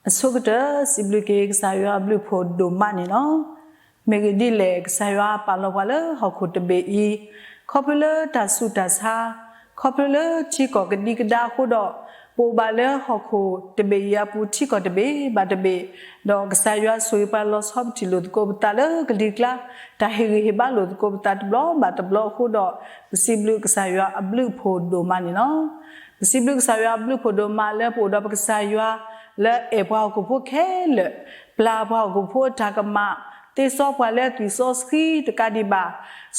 အဆိကတၢၢ် စံးဘျုးက့ၤကစၢ်ယွၤအဘျုးအဖှိၣ်ဒိၣ်မးန့ၣ်လီၤ. မ့ၢ်ဂ့ၢ်ဒ်လဲၣ် ကစၢ်ယွၤပာ်လီၤပှၤလၢဟီၣ်ခိၣ်တဘ့ၣ်အံၤ, ခီဖျိလၢတၢ်ဆူးတၢ်ဆါ, ခီဖျိလၢထံကီၢ်ကဒံကဒါအဃိဒီး, ပအိၣ်ဘၣ်လၢဟီၣ်ခိၣ်တဘ့ၣ်အံၤအပူၤ ထံကီၢ်တဘ့ၣ်ဘၣ်တဘ့ၣ်, ဒီးကစၢ်ယွၤဆိၣ်ဂ့ၤပှၤလီၤဆီပထံၣ်လိာ်သကိးပသးလၢကလံၤကျါ, တၢ်ဟ့ၣ်ဂံၢ်ဟ့ၣ်ဘါလိာ်သကိးပသးတဘျီဘၣ်တဘျီအဃိဒီး, ပစံးဘျုးကစၢ်ယွၤအဘျုးအဖှိၣ်ဒိၣ်မးန့ၣ်လီၤ. ပစံးဘျုးကစၢ်ယွၤအဘျုးအဖှိၣ်ဒိၣ်မးလၢပအိၣ်ဒီးပကစၢ်ယွၤ လၢအအဲၣ်ပှၤဟီၣ်ခိၣ်ဖိခဲလၢာ်, ပျၢ်ပှၤဟီၣ်ခိၣ်ဖိအတၢ်ကမၣ်, သ့စီပှၤလၢသွံၣ်စီဆှံတကးဒံးဘၣ်,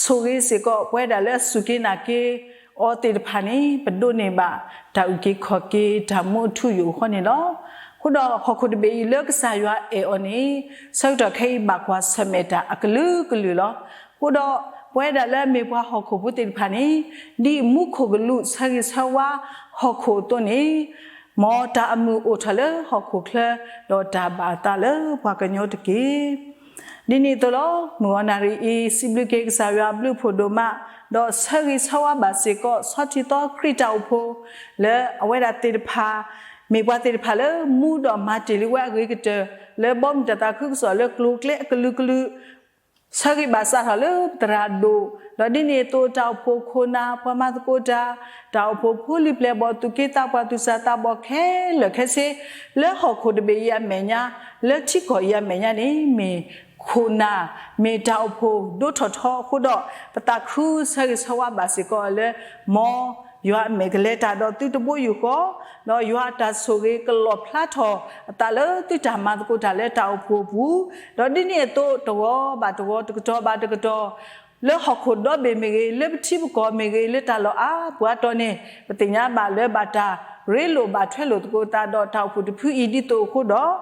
ဆိၣ်ဂ့ၤစ့ၢ်ကီးပဝဲဒၣ်လၢအစူၢ်က့ၤနာ်က့ၤအီၤသ့ၣ်တဖၣ်န့ၣ် ပဒိးန့ၢ်ဘၣ်တၢ်အုၣ်က့ၤခီၣ်က့ၤ တၢ်မူအထူအယိာ်အဃိန့ၣ်လီၤ. အဃိဒီးဟီၣ်ခိၣ်တဘ့ၣ်အံၤလၢကစၢ်ယွၤအဲၣ်အီၤန့ၣ်, ဆၢကတီၢ်ခဲအံၤဘၣ်ကွၢ်ဆၢၣ်မဲာ်တၢ်အကလုာ်ကလုာ်လီၤ. အဃိဒီးပဝဲဒၣ်လၢအမ့ၢ်ပှၤဟီၣ်ခိၣ်ဖိသ့ၣ်တဖၣ်န့ၣ်, ဒ်မူခိၣ်ကလူးဆၢဂ့ၤဆၢဝါဟီၣ်ခိၣ်အသိးန့ၣ်, မ်တၢ်အမုာ်အိၣ်ထီၣ်လၢဟီၣ်ခိၣ်ချၢ, ဒီးတၢ်ဘၣ်အသးလၢပှၤကညီတက့ၢ်. ဒ်န့ၣ်အသိးလီၤ. မုၢ်ဂီၤနၣ်ရံၣ်အံၤ စံးဘျုးက့ၤကစၢ်ယွၤအဘျုးအဖှိၣ်ဒိၣ်မး, ဒီးဆၢဂ့ၤဆၢဝါဘၣ်စ့ၢ်ကီး ဆီထံသီခရံာ်တၢ်အိၣ်ဖှိၣ်, လၢအဝဲဒၣ်သ့ၣ်တဖၣ်, မ့ၢ်ပှၤသ့ၣ်တဖၣ်လၢမူဒီးမၤတ့ၢ်လံဝဲအဂ့ၤကတၢၢ်, လၢဘီမုၢ်တၢ်သးခုကစီၣ်လၢကျိၤကျဲအကလုာ်ကလုာ် ဆၢဂ့ၤဘၣ်စးထီၣ်လၢပသရၣ်ဒိၣ်, ဒီးဒ်န့ၣ်အသိးတၢ်အိၣ်ဖှိၣ်ခိၣ်နၢ် ပှၤမၤသကိးတၢ်, တၢ်အိၣ်ဖှိၣ်ဖိလံၤပျဲၢ်ဘီၣ် သူၣ်က့သးပှၢ် သူၣ်စၢ်သးဘီၣ်ခဲလၢာ်ခဲဆ့, လၢဟီၣ်ခိၣ်တဘ့ၣ်အံၤအမဲာ်ညါ, လၢထံကီၢ်အံၤအမဲာ်ညါန့ၣ် မ့ၢ်ခိၣ်နၢ်, မ့ၢ်တၢ်အိၣ်ဖှိၣ်ဒိၣ်ထီၣ်ထီအဃိဒီး, ပသးခုဆၢဂ့ၤဆၢဝါဘၣ်စ့ၢ်ကီးလၢ မ်ယွၤအမဲာ်ကလဲၤတၢ်ဒီးသုတဘိယူၢ်ဃီ, ဒီးယွၤအတၢ်ဆိၣ်ဂ့ၤကလီၣ်ဖျါထီၣ်အသးလၢသုတၢ်မၤသကိးတၢ်လၢတၢ်အိၣ်ဖှိၣ်အပူၤ, ဒီးဒ်န့ၣ်အသိးတဂီၤဘၣ်တဂီၤ တကတီၢ်ဘၣ်တကတီၢ်, လၢဟီၣ်ခိၣ်ဒီဘ့ၣ်မ့ၢ်ဂ့ၤ, လၢပထံပကီၢ်မ့ၢ်ဂ့ၤ, လၢတၢ်လီၢ်အါပူၤအါတီၤန့ၣ်, ပသ့ၣ်ညါဘၣ်လၢဘၣ်တၢ်ရ့လိာ်ဘၣ်ထွဲလိာ်သကိးသးဒီးတၢ်အိၣ်ဖှိၣ်တဖုအံၤ ဒ်သိးအဃိဒီး,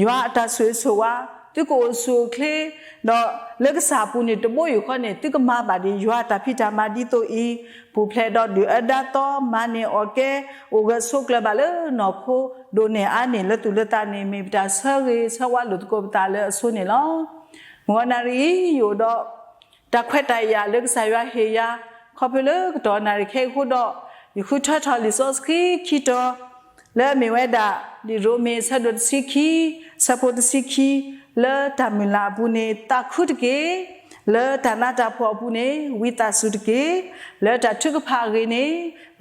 ယွၤအတၢ်ဆိၣ်ဂ့ၤဆိၣ်ဝါ, သုကအိၣ်ဆူၣ်အိၣ်ချ့, ဒီးလၢကစၢ်အပူၤန့ၣ်တဘိယူၢ်ဃီန့ၣ် သုကမၤဘၣ်ဒံးယွၤအတၢ်ဖံးတၢ်မၤဒ်သိးအံၤ, ပူၤဖျဲးဒီးဒုၣ်အၢဒါသီ မၤန့ၢ်အီၣ်ကဲ, အိၣ်ဂၢၢ်ဆိးကျၢၤဘၣ်လၢနီၢ်ခိ, ဒိးန့ၢ်အါန့ၢ်လၢသူၣ်လၢသးန့ၣ် မ့ၢ်ပတၢ်ဆၢဂ့ၤဆၢဝါလိာ်သကိးပသးလၢအဆိန့ၣ်လီၤ. မုၢ်ဂီၤနၣ်ရံၣ်အံၤ ယအိၣ်ဒီး တၢ်ခွဲးတၢ်ယာ်လၢကစၢ်ယွၤဟ့ၣ်ယၤ, ခီဖျိလၢကတီၢ်နၣ်ရံၣ်ခဲအံၤအဃိဒီး, ယဃုထၢထီၣ်လံာ်စီဆှံခံတီၤ, လၢအမ့ၢ်ဝဲဒၣ် လံာ်ရိမ့ၤအဆၢဒိၣ်တဆံခံ, အဆၢဖိတဆံခံ, လၢတၢ်မုၢ်လၢ်အပူၤန့ၣ် သးခုတက့ၢ်, လၢတၢ်နးတၢ်ဖှီၣ်အပူၤန့ၣ် ဝံသးစူၤတက့ၢ်, လၢတၢ်ထုကဖၣ်အဂ့ၢ်န့ၣ်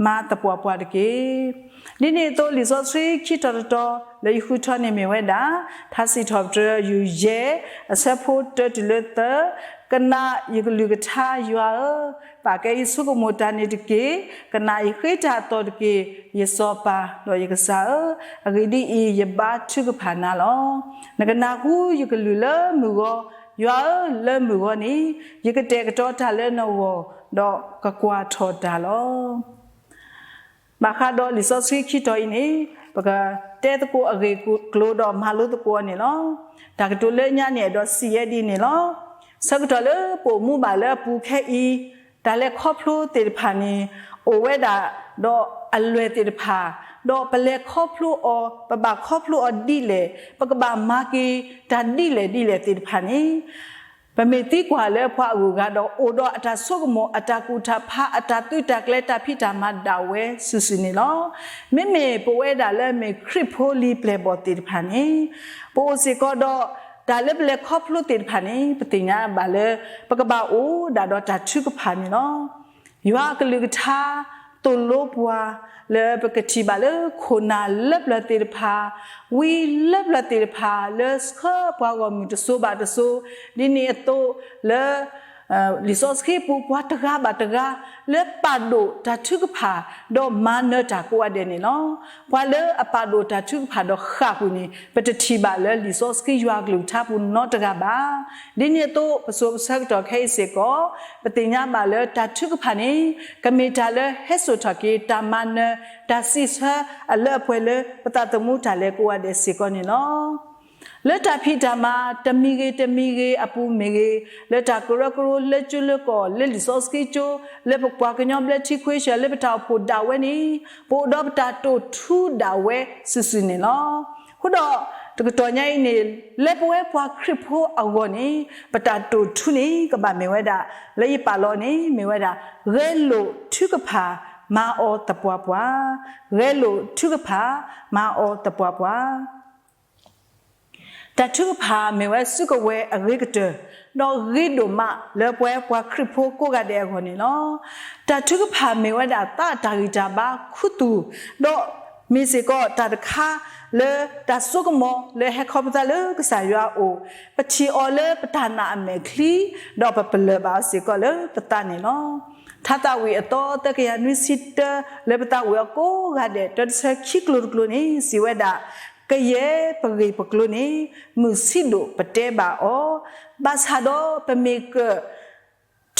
မၤသပှၢ်ပှၢ်တက့ၢ်. ဒ်န့ၣ်အသိးလံာ်စီဆှံခံတီၤတတီၤ လၢယဃုထၢန့ၣ်မ့ၢ်ဝဲဒၣ်, ထါစံးထီၣ်ပတြၢၤ ယူၢ်ယဲၢ်, အဆၢဖိတၢတုၤလၢသၢ, ကနၣ်ယကလုၢ်ကထါယွၤဧၢ, ပာ်ကဲယဆိကမိၣ်တၢ်န့ၣ်တက့ၢ်, ကနၣ်ယဃ့တၢ်အသီၣ်တက့ၢ်, ယစီၤပၤဒီးယကစၢ်ဧၢ, အဂ့ၢ်ဒ်အံၤ ယဘါထုကဖၣ်နၤလီၤ. နကနၢ်ဟူယကလုၢ်လၢမုၢ်ဂီၤ, ယွၤဧၢ, လၢမုၢ်ဂီၤန့ၣ်, ယကတဲာ်ကတီၤတၢ်လၢနဂီၢ်, ဒီးကကွၢ်ထီၣ်တၢ်လီၤ. ဘၣ်ဃးဒီးလံာ်စီဆှံခံတီၤအံၤန့ၣ်, ပကတဲသကိးအဂ့ၢ်ကျိၤဒီးမၤလိသကိးအီၤန့ၣ်လီၤ. တၢ်ကတိၤလၢညါန့ၣ် အဲၣ်ဒိးစံးယဲဒ်န့ၣ်လီၤ. ဆၢကတီၢ်လၢပအိၣ်မူဘၣ်လၢအပူၤခဲအံၤ, တၢ်လဲၤခီဖျိသ့ၣ်တဖၣ်န့ၣ် အိၣ်ဝဲဒၣ်ဒီးအလွဲၢ်သ့ၣ်တဖၣ်, ဒီးပလဲၤခီဖျိအီၤ, ပဘၣ်ခီဖျိအီၤဒ်လဲၣ်, ပကဘၣ်မၤက့ၤတၢ်ဒ်လဲၣ်ဒ်လဲၣ်သ့ၣ်တဖၣ်န့ၣ် ပမ့ၢ်သံကွၢ်လၢပှၤအဂုၤအဂၤဒီး အိၣ်ဒီးအတၢ်ဆိကမိၣ် အတၢ်ကူၣ်တၢ်ဖး အတၢ်သုးတၢ်ကျဲၤ တၢ်ဖံးတၢ်မၤဒၣ်ဝဲစုာ်စုာ်န့ၣ်လီၤ. မ့မ့ၢ်ပဝဲဒၣ်လၢအမ့ၢ်ခရံာ်ဖိလံၤပျဲၢ်ဘီၣ်သ့ၣ်တဖၣ်န့ၣ်, ပအိၣ်စ့ၢ်ကီးဒီး တၢ်လၢပလဲၤခီဖျိသ့ၣ်တဖၣ်န့ၣ် ပသ့ၣ်ညါဘၣ်လၢ ပကဘၣ်အိၣ်ဒၣ်ဒီးတၢ်ထုကဖၣ်န့ၣ်လီၤ. ယွၤအကလုၢ်ကထါ သိၣ်လိပှၤ လၢပကထံၣ်ဘၣ်လၢခိၣ်နၢ်လၢပျၢၤသ့ၣ်တဖၣ်, ဝံလၢပျၢၤသ့ၣ်တဖၣ် လၢဆှၢပှၤဂီၢ်မုၢ်တစိၤဘၣ်တစိၤ, ဒ်န့ၣ်အသိးလၢ လံာ်စီဆှံပူၤပှၤတဂၤဘၣ်တဂၤ လၢပာ်ဒိၣ်တၢ်ထုကဖၣ် ဒီးမၤနၢၤတၢ်ကိးဂၤဒဲးန့ၣ်လီၤ. ပှၤလၢအပာ်ဒိၣ်တၢ်ထုကဖၣ်ဒီးဃၣ်ကွံာ်န့ၣ် ပတထံၣ်ဘၣ်လၢလံာ်စီဆှံယွၤအကလုၢ်ကထါပူၤနီတဂၤဘၣ်. ဒ်န့ၣ်အသိး ပစိၤပဆၢကတီၢ်ခဲအံၤစ့ၢ်ကီး ပသ့ၣ်ညါဘၣ်လၢတၢ်ထုကဖၣ်န့ၣ် ကမ့ၢ်တၢ်လၢဟဲစိာ်ထီၣ်က့ၤ တၢ်မၤနၢၤ တၢ်စံးဆၢအလၢအပှဲၤလၢပသးသမူတၢ်လဲၤကိးဂၤဒဲးစ့ၢ်ကီးန့ၣ်လီၤ. လၢတၢ်ဖံးတၢ်မၤ တမံၤဂ့ၤတမံၤဂ့ၤအပူၤမ့ၢ်ဂ့ၤ, လၢတၢ်ကရၢကရိလၢကၠိလၢကီၢ် လၢလံာ်စီဆှံကၠိ လၢပပှၤကညီဘျၢထံခွ့ဆၢၣ် လၢပတၢ်အိၣ်ဖှိၣ်ဒၣ်ဝဲန့ၣ် ပအိၣ်ဒီးပတၢ်တိာ်ထူဒၣ်ဝဲစုာ်စုာ်န့ၣ်လီၤ. အဃိဒီး တကတီၢ်ညါအံၤန့ၣ် လၢပဝဲပှၤခရံာ်ဖိအဂီၢ်န့ၣ် ပတၢ်တိာ်ထူန့ၣ် ကဘၣ်မ့ၢ်ဝဲဒၣ် လၢယပာ်လီၤန့ၣ် မ့ၢ်ဝဲဒၣ် ဂဲၤလိာ်ထုကဖၣ် မၤအီၤသပှၢ်ပှၢ်, ဂဲၤလိာ်ထုကဖၣ် မၤအီၤသပှၢ်ပှၢ်. တၢ်ထုကဖၣ်မ့ၢ်ဝဲစုကဝဲၤအဂ့ၤကတၢၢ်, ဒီးဂ့ၤဒိၣ်မးလၢပဝဲပှၤခရံာ်ဖိကိးဂၤဒဲးအဂီၢ်န့ၣ်လီၤ. တၢ်ထုကဖၣ်မ့ၢ်ဝဲဒၣ်သးတၢ်ဂံၢ်တၢ်ဘါခူသူၣ်, ဒီးမ့ၢ်စ့ၢ်ကီးတၢ်တခါလၢတၢ်စိကမီၤလၢဟဲခီဖျိလၢကစၢ်ယွၤအအိၣ်, ပထံၣ်အီၤလၢပတၢ်နာ်အမဲာ်ချံ, ဒီးပပလၢၢ်ဘၣ်အီၤစ့ၢ်ကီးလၢပသးန့ၣ်လီၤ. ထါသးဝံၣ်အသီသၢကယၤနွံဆံတၢ လၢပသးဝံၣ်အီၤကိးဂၤဒဲး တၢတဆၢခံကျိၤတကျိၤန့ၣ် စံးဝဲဒၣ်, ကယဲၢ်ပဂ့ၢ်ပကျိၤန့ၣ် မုာ်ဆံးဒိၣ်ပတဲဘၣ်အီၤ, ဘၣ်ဆၣ်ဒီးပမ့ၢ်က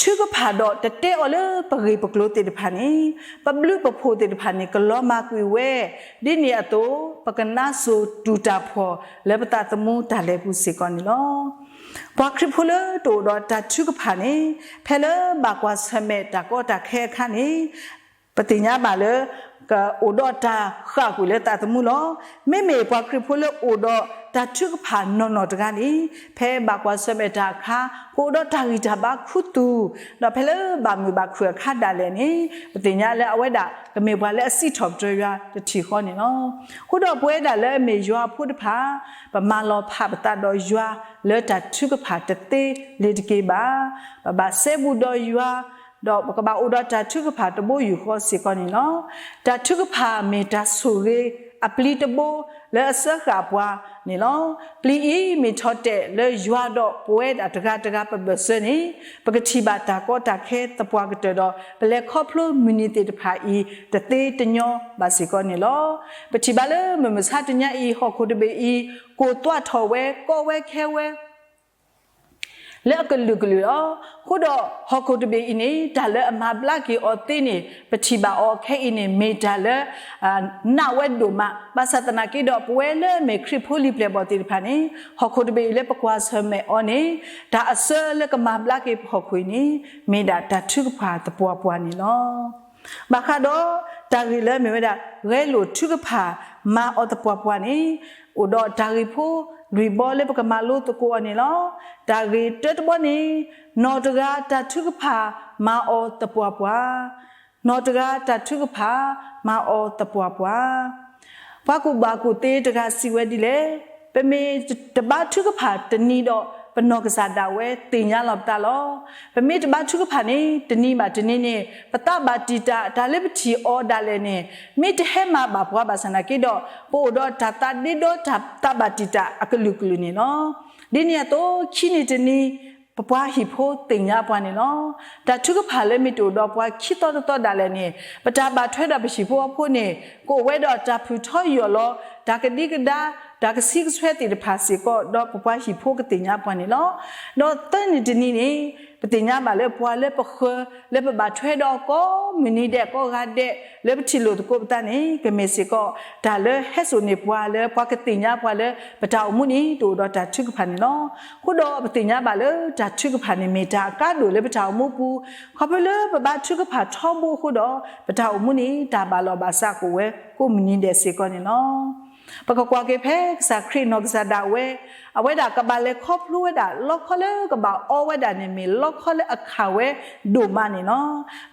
ထုကဖၣ်ဒီးတတဲအီၤလၢပဂ့ၢ်ပကျိၤသ့ၣ်တဖၣ်န့ၣ်, ပဘျုးပဖှိၣ်သ့ၣ်တဖၣ်န့ၣ် ကလီၤမၢ်ကွံာ်ဝဲ, ဒ်န့ၣ်အသိး ပကနါစိၤတူၢ်တၢ်ဖှီၣ်လၢပသးသမူတၢ်လဲၤပူၤစ့ၢ်ကီးန့ၣ်လီၤ. ပှၤခရံာ်ဖိလၢတအိၣ်ဒီးတၢ်ထုကဖၣ်န့ၣ်, ဖဲလၢဘၣ်ကွၢ်ဆၢၣ်မဲာ်တၢ်ကီတၢ်ခဲအခါန့ၣ် ပသ့ၣ်ညါဘၣ်လၢ ကအိၣ်ဒီးတၢ်ဃၣ်ကွံာ်လၢသးသမူလီၤ. မ့မ့ၢ်ပှၤခရံာ်ဖိလၢအိၣ်ဒီးတၢ်ထုကဖၣ်နီၢ်နီၢ်တဂၤန့ၣ်, ဖဲဘၣ်ကွၢ်ဆၢၣ်မဲာ်တၢ်အခါ ကအိၣ်ဒီးတၢ်ဂံၢ်တၢ်ဘါခူသူၣ်, ဒီးဖဲလၢဘၣ်မုာ်ဘၣ်ခုၣ်အခါဒၣ်လဲာ်န့ၣ်, ပသ့ၣ်ညါလၢအဝဲဒၣ်ကမ့ၢ်ပှၤလၢအစံးထီၣ်ပတြၢၤယွၤတထံၣ်ဃီန့ၣ်လီၤ. အဃိဒီးပဝဲဒၣ်လၢအမ့ၢ်ယွၤအဖိတဖၣ်, ပမၤလီၤဖးပသးဒီးယွၤလၢတၢ်ထုကဖၣ်တသ့လၢၤတက့ၢ်ဘၣ်. ပဘၣ်စဲဘူးဒီးယွၤ ဒီးပကဘၣ်အိၣ်ဒီးတၢ်ထုကဖၣ်တဘိယူၢ်ဃီစ့ၢ်ကီးန့ၣ်လီၤ. တၢ်ထုကဖၣ်မ့ၢ်တၢ်ဆိၣ်ဂ့ၤအပျံၤတဘိလၢအစၢဃာ်ပှၤန့ၣ်လီၤ. ပျံၤအံၤမ့ၢ်ထီၣ်တဲာ်လၢယွၤဒီးပဝဲဒၣ်တဂၤတဂၤပဘၢၣ်စၢၤန့ၣ်, ပကထံၣ်ဘၣ်တၢ်ကီတၢ်ခဲသပှၢ်ကတၢၢ်ဒီး ပလဲၤခီဖျိမုၢ်နံၤသ့ၣ်တဖၣ်အံၤ တသ့တညီဘၣ်စ့ၢ်ကီးန့ၣ်လီၤ. ပထံၣ်ဘၣ်လၢမုၢ်မဆါတနံၤအံၤ ဟီၣ်ခိၣ်တဘ့ၣ်အံၤ ကိၢ်သွးထီၣ်ဝဲ ကီဝဲခဲဝဲ လၢအကလုာ်ကလုာ်လီၤ. အဃိဒီးဟီၣ်ခိၣ်တဘ့ၣ်အံၤန့ၣ် တၢ်လၢအမၤဘျါက့ၤအီၤသ့န့ၣ် ပထံၣ်ဘၣ်အီၤခဲအံၤန့ၣ် မ့ၢ်တၢ်လၢ နာ်ဝဲဒိၣ်မး, ဘၣ်ဆၣ်သနာ်က့ဒီး ပဝဲလၢအမ့ၢ်ခရံာ်ဖိလံၤပျဲၢ်ဘီၣ်သ့ၣ်တဖၣ်န့ၣ်, ဟီၣ်ခိၣ်တဘ့ၣ်အံၤလၢပကွၢ်ဆၢၣ်မဲာ်အီၤန့ၣ်, တၢ်အစၢလၢကမၤဘျါက့ၤပဟီၣ်ခိၣ်အံၤန့ၣ် မ့ၢ်ဒၣ်တၢ်ထုကဖၣ်သပှၢ်ပှၢ်န့ၣ်လီၤ. ဘၣ်ဃးဒီး တၢ်ဂ့ၢ်လၢအမ့ၢ်ဝဲဒၣ် ဂဲၤလိာ်ထုကဖၣ်မၤအီၤသပှၢ်ပှၢ်န့ၣ်, အိၣ်ဒီးတၢ်ဂ့ၢ်ဖိလွံၢ်ဘီလၢပကမၤလိသကိးအီၤန့ၣ်လီၤ. တၢ်ဂ့ၢ်တၢတဘီန့ၣ်, နီၢ်တဂၤတၢ်ထုကဖၣ်မၤအီၤသပှၢ်ပှၢ်, နီၢ်တဂၤတၢ်ထုကဖၣ်မၤအီၤသပှၢ်ပှၢ်. ပှၤကူၣ်ဘၣ်ကူၣ်သ့တဂၤစံးဝဲဒ်လဲၣ်, ပမ့ၢ်တဘါထုကဖၣ်တနံၤဒီး ပနီၢ်ကစၢ်ဒၣ်ဝဲသ့ၣ်ညါလီၤပသးလီၤ. ပမ့ၢ်တဘါထုကဖၣ်န့ၣ် တနံၤဘၣ်တနံၤန့ၣ် ပသးဘၣ်တံာ်တာ် တၢ်လၢပထံၣ်အီၤဒၣ်လဲာ်န့ၣ်, မ့ၢ်တဟဲမၤဘၣ်ပှၤဘၣ်ဆၣ်သနာ်က့ဒီး ပအိၣ်ဒီးတၢ်သးဒ့ဒီတၢ်သးဘၣ်တံာ်တာ်အကလုာ်ကလုာ်န့ၣ်လီၤ. ဒ်န့ၣ်အသိး ခံနံၤတနံၤ ပပှၤဟံၣ်ဖိသ့ၣ်ညါပှၤန့ၣ်လီၤ. တၢ်ထုကဖၣ်လၢမ့ၢ်တအိၣ်ဒီးပှၤခံသီတသီဒၣ်လဲာ်န့ၣ်, ပတၢ်ဘၣ်ထွဲဒီးပဟံၣ်ဖိဃီဖိန့ၣ် ကအိၣ်ဝဲဒီးတၢ်ဖုၣ်ထီၣ်ယိာ်လီၤ, တၢ်ကဒံကဒါ, တၢ်ကဆံးကဆွဲသ့ၣ်တဖၣ်စ့ၢ်ကီး ဒီးပပှၤဟံၣ်ဖိကသ့ၣ်ညါပှၤန့ၣ်လီၤ. ဒီးသၢနံၤတနံၤန့ၣ် ပသ့ၣ်ညါဘၣ်လၢပှၤလၢပဃၢၤ လၢပဘၣ်ထွဲဒီးကိးမုၢ်နံၤဒဲးကိးဂၤဒဲး လၢပထံၣ်လိာ်သကိးပသးန့ၣ် ကမ့ၢ်စ့ၢ်ကီး တၢ်လၢဟဲစိာ်န့ၢ်ပှၤလၢပှၤကသ့ၣ်ညါပှၤလၢ ပတၢ်အိၣ်မူန့ၣ် တအိၣ်ဒီးတၢ်ထုကဖၣ်န့ၣ်လီၤ. အဃိဒီးပသ့ၣ်ညါဘၣ်လၢတၢ်ထုကဖၣ်န့ၣ် မ့ၢ်တၢ်အကါဒိၣ်လၢပတၢ်အိၣ်မူပူၤ, ခီဖျိလၢပဘါထုကဖၣ်ထီဘိအဃိဒီး ပတၢ်အိၣ်မူန့ၣ် တၢ်ဘၣ်လီၢ်ဘၣ်စးကအိၣ်ဝဲကိးမုၢ်နံၤဒဲးစ့ၢ်ကီးန့ၣ်လီၤ. ပကကွၢ်က့ၤဖဲကစၢ်ခရံာ်နီၢ်ကစၢ်ဒၣ်ဝဲ, အဝဲဒၣ်ကဘၣ်လဲၤခီဖျိဝဲဒၣ် လီခီလၢကဘၣ်အီဝဲဒၣ်န့ၣ် မ့ၢ်လီခီလၢအခၣ်ဝဲဒိၣ်မးန့ၣ်လီၤ.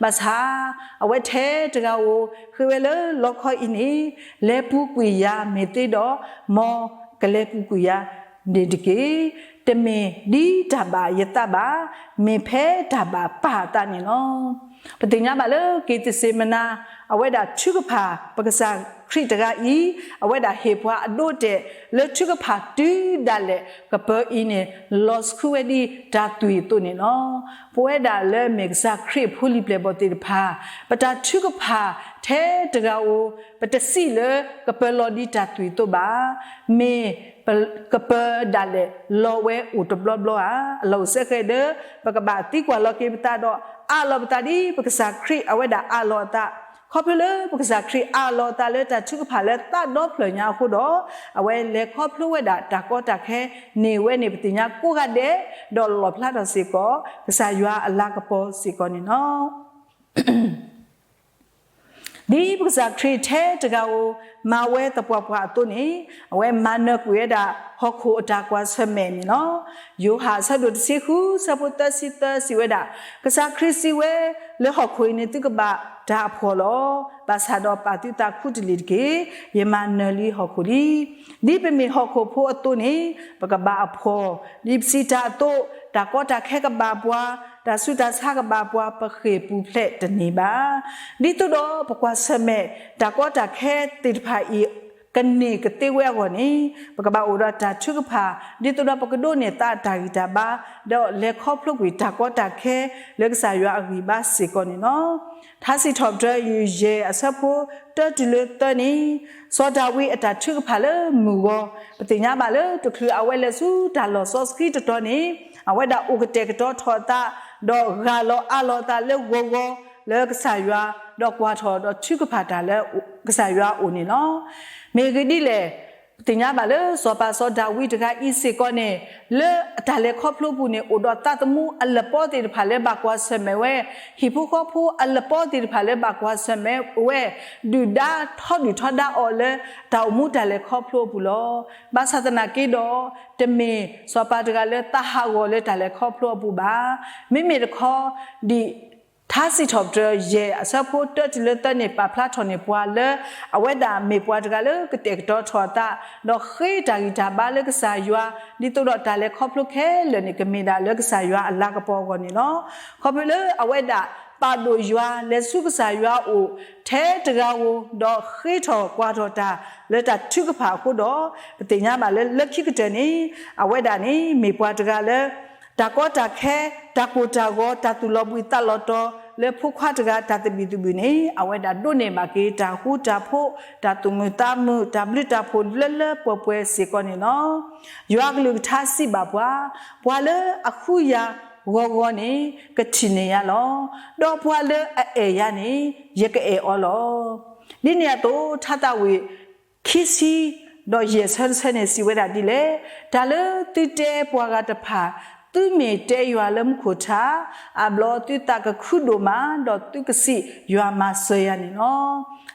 ဘၣ်ဆၣ် အဝဲထဲတဂၤဧိၤ ဃ့ဝဲလၢလီခီအံၤန့ၣ်, လဲၤပူၤကွံာ်ယၤမ့ၢ်သ့ဒီး, မ်ကလဲၤပူၤကွံာ်ယၤန့ၣ်တက့ၢ်. တမ့ၢ်ဒ်တၢ်ဘၣ်ယသးဘၣ်, မ့ၢ်ဖဲတၢ်ဘၣ်ပၢ်အသးန့ၣ်လီၤ. ပသ့ၣ်ညါဘၣ်လၢက့ၤသစ့မနၤ အဝဲဒၣ်ထုကဖၣ် ပကစၢ်ခရံာ်တဂၤအံၤ, အဝဲဒၣ်ဟ့ၣ်ပှၤအဒိအတဲာ် လၢထုကဖၣ်တုၤဒၣ်လဲာ်ကပၢၤအံၤန့ၣ် လီၤဆှုဝဲဒ်တၢ်သွံၣ်အသိးန့ၣ်လီၤ. ပဝဲဒၣ်လၢမ့ၢ်ကစၢ်ခရံာ်အဖိလံၤပျဲၢ်ဘီၣ်သ့ၣ်တဖၣ်, ပတၢ်ထုကဖၣ်ထဲတဂၤဧိၤ ပတစံးလၢကပၢၤလီၤဒ်တၢ်သွံၣ်အသိးဘၣ်. မ့ၢ် ကပၢၤဒၣ်လဲာ်လီၤဝဲအိၣ်တဘျီဘျီဧါ. အလီၢ်အိၣ်ဆၢဃဲးဒီး ပကဘၣ်သံကွၢ်လီၤက့ၤပသးဒီး အးလီၤပသးဒ်ပကစၢ်ခရံာ်အဝဲဒၣ်အးလီၤအသး, ခီဖျိလၢပကစၢ်ခရံာ်အးလီၤအသးလၢတၢ်ထုကဖၣ်လၢသးဒီဖျၢၣ်ညါအဃိဒီး, အဝဲလဲၤခီဖျိဝဲဒၣ်တၢ်ကီတၢ်ခဲန့ၢ်ဝဲန့ၣ် ပသ့ၣ်ညါကိးဂၤဒဲး, ဒီးလီၣ်ဖျါထီၣ်စ့ၢ်ကီး ကစၢ်ယွၤအလၤကပီၤစ့ၢ်ကီးန့ၣ်လီၤ. ဒ်ပကစၢ်ခရံာ်ထဲတဂၤဧိၤ မၤဝဲသပှၢ်ပှၢ်အသိးန့ၣ်, အဝဲမၤနၢၤကွံာ်ဝဲဒၣ်ဟီၣ်ခိၣ်အတၢ်ကွၢ်ဆၢၣ်မဲာ်န့ၣ်လီၤ. ယိၤဟၣ်အဆၢဒိၣ်တဆံဃု ဆၢဖိသၢဆံသၢစံးဝဲဒၣ်, ကစၢ်ခရံာ်စံးဝဲ, လၢဟီၣ်ခိၣ်အံၤန့ၣ်သုကဘၣ်တၢ်အဖှီၣ်လီၤ. ဘၣ်ဆၣ်ဒီးပာ်သုသးခူတလ့ၢ်တက့ၢ်. ယမၤနၢၤလံဟီၣ်ခိၣ်လံ. ဒ်ပမ့ၢ်ဟီၣ်ခိၣ်ဖိအသိးန့ၣ်, ပကဘၣ်အဖှီၣ်, ဒ်ပစံးတၢ်အသိး, တၢ်ကီတၢ်ခဲကဘၣ်ပှၤ, တၢ်ဆူးတၢ်ဆါကဘၣ်ပှၤ, ပဃ့ၢ်ပူၤဖျဲးတန့ၢ်ဘၣ်. ဒ်သိးဒီးပကွၢ်ဆၢၣ်မဲာ် တၢ်ကီတၢ်ခဲသ့ၣ်တဖၣ်အံၤ ကန့ၢ်ကသ့ဝဲအဂီၢ်န့ၣ်, ပကဘၣ်အိၣ်ဒီးတၢ်ထုကဖၣ်, ဒ်သိးဒီးပကဒိးန့ၢ်သးအတၢ်ဂံၢ်တၢ်ဘါ, ဒီးလဲၤခီဖျိကွံာ်တၢ်ကီတၢ်ခဲလၢကစၢ်ယွၤအဂံၢ်ဘါစ့ၢ်ကီးန့ၣ်လီၤ. ထါစံးထီၣ်ပတြၢၤ ယဲၢ်အဆၢဖိတၢတုၤလၢသၢန့ၣ်, စီၤဒၤဝံးအတၢ်ထုကဖၣ်လၢမုၢ်ဂီၤ, ပသ့ၣ်ညါဘၣ်လၢတချုးအဝဲလဲၤဆူတၢ်လီၢ်စီဆှံတတီၤန့ၣ်, အဝဲဒၣ်အိၣ်ကတဲာ်ကတီၤထီၣ်အသး, ဒီးဂၢ်လီၤအါလီၤအသးလၢဂီၤဂီၤလၢကစၢ်ယွၤ, ဒီးကွၢ်ထီၣ်ဒီးထုကဖၣ်တၢ်လၢကစၢ်ယွၤအအိၣ်န့ၣ်လီၤ. မ့ၢ်ဂ့ၢ်ဒ်လဲၣ်, ပသ့ၣ်ညါဘၣ်လၢစီၤပၤစီၤဒၤဝံးတဂၤအံၤစ့ၢ်ကီးန့ၣ်, လၢအတၢ်လဲၤခီဖျိပူၤန့ၣ် အိၣ်ဒီးသးသမူအလပီသ့ၣ်တဖၣ်လၢဘၣ်ကွၢ်ဆၢၣ်မဲာ်ဝဲ, ဟံၣ်ဖိဃီဖိအလပီသ့ၣ်တဖၣ်လၢဘၣ်ကွၢ်ဆၢၣ်မဲာ်ဝဲ, ဒုၣ်ဒါထီဒုၣ်ထီဒါအီၤလၢတၢ်အိၣ်မူတၢ်လဲၤခီဖျိအပူၤလီၤ. ဘၣ်ဆၣ်သနာ်က့ဒီး, တမ့ၢ်စီၤပၤတဂၤလၢသးဟးဂီၤလၢတၢ်လဲၤခီဖျိအပူၤဘၣ်. မ့မ့ၢ်တခီ, ဒ် ထါစံးထီၣ်ပတြၢၤ ယဲၢ်အဆၢဖိတၢတုၤလၢသၢန့ၣ် ပာ်ဖျါထီၣ်န့ၢ်ပှၤလၢ အဝဲဒၣ်မ့ၢ်ပှၤတဂၤလၢကတဲာ်ကတီၤထီၣ်အသး, ဒီးဃ့တၢ်ဂံၢ်တၢ်ဘါလၢကစၢ်ယွၤ, ဒ်သိးဒီးတၢ်လဲၤခီဖျိခဲလၢာ်န့ၣ် ကမ့ၢ်ဒၣ်လၢကစၢ်ယွၤအလၤကပီၤအဂီၢ်န့ၣ်လီၤ. ခီဖျိလၢအဝဲဒၣ်ပာ်ဒိၣ်ယွၤ လဲၤဆူကစၢ်ယွၤအအိၣ် ထဲတဂၤဧိၤ, ဒီးဃ့ထီၣ်ကွၢ်ထီၣ်တၢ်လၢတၢ်ထုကဖၣ်အဃိဒီး, ပသ့ၣ်ညါဘၣ်လၢလၢခံကတၢၢ်န့ၣ်, အဝဲဒၣ်န့ၣ်မ့ၢ်ပှၤတဂၤလၢ တၢ်ကီတၢ်ခဲ, တၢ်ကိၢ်တၢ်ဂီၤ, တၢ်သူၣ်လီၤဘှံးသးလီၤတီၤ လၢဖိခွါတဂၤတၢ်သဘံၣ်သဘုၣ်န့ၣ်, အဝဲဒၣ်ဒိးန့ၢ်ဘၣ်က့ၤတၢ်ဃူတၢ်ဖိး, တၢ်သူၣ်မုာ်သးမုာ်, တၢ်ဘျုးတၢ်ဖှိၣ်လၢလၢပှဲၤပှဲၤစ့ၢ်ကီးန့ၣ်လီၤ. ယွၤအကလုၢ်ကထါစံးဘၣ်ပှၤ, ပှၤလၢအဃုယၤဂီၤဂီၤန့ၣ် ကထံၣ်န့ၢ်ယၤလီၤ. ဒီးပှၤလၢအအဲၣ်ယၤန့ၣ် ယကအဲၣ်အီၤလီၤ. ဒ်န့ၣ်အသိး ထါသးဝံၣ် ခံဆံ ဒီးယဲၢ်ဆၢတဆၢန့ၣ် စံးဝဲဒၣ်ဒ်လဲၣ်, တၢ်လၢသုတဲပှၤဂၤတဖၣ်, သုမ့ၢ်တဲယွၤလၢမူခိၣ်ထး, အဘျီသုသးကခုဒိၣ်မး, ဒီးသုကစံးယွၤမၤစၢၤယၤန့ၣ်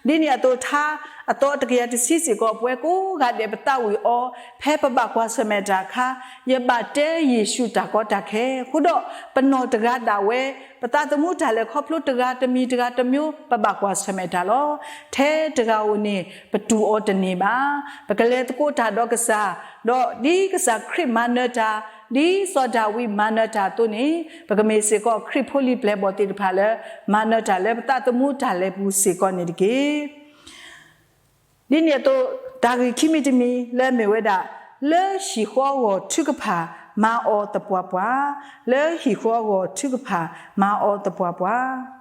လီၤ. ဒ်န့ၣ်အသိး ထါအသီတကယၤတဆံစ့ၢ်ကီး ပဝဲကိးဂၤဒဲးပသးဝံၣ်အီၤ, ဖဲပဘၣ်ကွၢ်ဆၢၣ်မဲာ်တၢ်အခါ, ယဘၣ်တဲယ့ၣ်ၡူးတၢ်ကီတၢ်ခဲ, အဃိဒီး ပနီၢ်တဂၤဒၣ်ဝဲ, ပသးသမူတၢ်လဲၤခီဖျိတဂၤတမံၤတဂၤတမျိုး ပဘၣ်ကွၢ်ဆၢၣ်မဲာ်တၢ်လီၤ. ထဲတဂၤဧိၤန့ၣ် ပတူၢ်အီၤတန့ၢ်ဘၣ်. ပကလဲၤသကိးတၢ်ဒီးကစၢ်, ဒီးဒ်ကစၢ်ခရံာ်မၤနၢၤတၢ်, ဒ်စီၤဒၤဝံးမၤနၢၤတၢ်အသိးန့ၣ်, ပကမ့ၢ်စ့ၢ်ကီးခရံာ်ဖိလံၤပျဲၢ်ဘီၣ်သ့ၣ်တဖၣ်လၢ မၤနၢၤတၢ်လၢပသးသမူတၢ်လဲၤပူၤစ့ၢ်ကီးန့ၣ်တက့ၢ်. ဒ်န့ၣ်အသိး တၢ်ဂ့ၢ်ခံမံၤတမံၤလၢအမ့ၢ်ဝဲဒၣ်, လၢဟံၣ်ဃီအဂီၢ်ထုကဖၣ်မၤအီၤသပှၢ်ပှၢ်, လၢဟံၣ်ဃီအဂီၢ်ထုကဖၣ်မၤအီၤသပှၢ်ပှၢ်.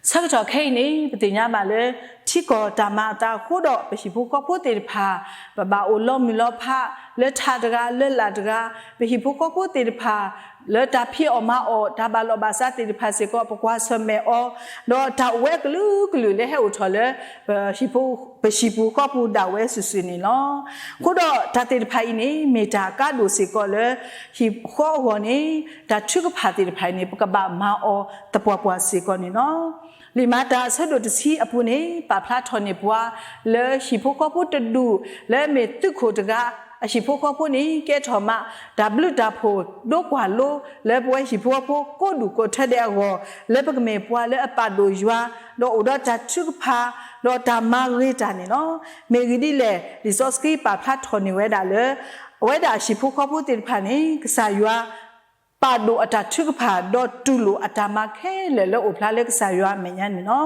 ဆၢကတီၢ်ခဲအံၤန့ၣ် ပသ့ၣ်ညါဘၣ်လၢ ထံကီၢ်တၢ်မၤအသးအဃိဒီး ပဟံၣ်ဖိဃီဖိသ့ၣ်တဖၣ်, ပဘၣ်အိၣ်လီၤမုၢ်လီၤဖး လၢထးတဂၤလၢလာ်တဂၤ, ပဟံၣ်ဖိဃီဖိသ့ၣ်တဖၣ် လၢတၢ်ဖံးအီၣ်မၤအီၣ် တၢ်ဘၣ်လီၢ်ဘၣ်စးသ့ၣ်တဖၣ်စ့ၢ်ကီး ပကွၢ်ဆၢၣ်မဲာ်အီၤ, ဒီးတၢ်အိၣ်ဝဲကလုာ်ကလုာ်လၢဟဲအိၣ်ထီၣ်လၢ ပဟံၣ်ပူၤဃီပူၤဒၣ်ဝဲစုာ်စုာ်န့ၣ်လီၤ. အဃိဒီးတၢ်သ့ၣ်တဖၣ်အံၤန့ၣ် မ့ၢ်တၢ်အကါဒိၣ်စ့ၢ်ကီးလၢ ဟံၣ်ဃီအဂီၢ်န့ၣ် တၢ်ထုကဖၣ်သ့ၣ်တဖၣ်အံၤန့ၣ် ပကဘၣ်မၤအီၤသပှၢ်ပှၢ်စ့ၢ်ကီးန့ၣ်လီၤ. လံာ်မၤတၢ်အဆၢဒိၣ်တဆံအပူၤန့ၣ် ပာ်ဖျါထီၣ်န့ၢ်ပှၤ လၢဟံၣ်ဖိဃီဖိတဒူၣ် လၢအမ့ၢ်သုးခိၣ်တဂၤ အဟံၣ်ဖိဃီဖိန့ၣ် ကဲထီၣ်မး တၢ်ဘျုးတၢ်ဖှိၣ်ဒိကွၢ်လိ လၢပဝဲဟံၣ်ဖိဃီဖိကိးဒူၣ်ကိးထၢဒဲးအဂီၢ် လၢပကမ့ၢ်ပှၤလၢအပာ်ဒိၣ်ယွၤ ဒီးအိၣ်ဒီးတၢ်ထုကဖၣ် ဒီးတၢ်မၤဂ့ၤတၢ်န့ၣ်လီၤ. မ့ၢ်ဂ့ၢ်ဒ်လဲၣ် လံာ်စီဆှံပာ်ဖျါထီၣ်န့ၢ်ဝဲဒၣ်လၢ အဝဲဒၣ်ဟံၣ်ဖိဃီဖိသ့ၣ်တဖၣ်န့ၣ် ကစၢ်ယွၤ ပာ်ဒိၣ်အတၢ်ထုကဖၣ် ဒီးတူၢ်လိာ်အတၢ်မၤခဲလၢာ်လၢအိၣ်ဖျါလၢကစၢ်ယွၤအမဲာ်ညါန့ၣ်လီၤ.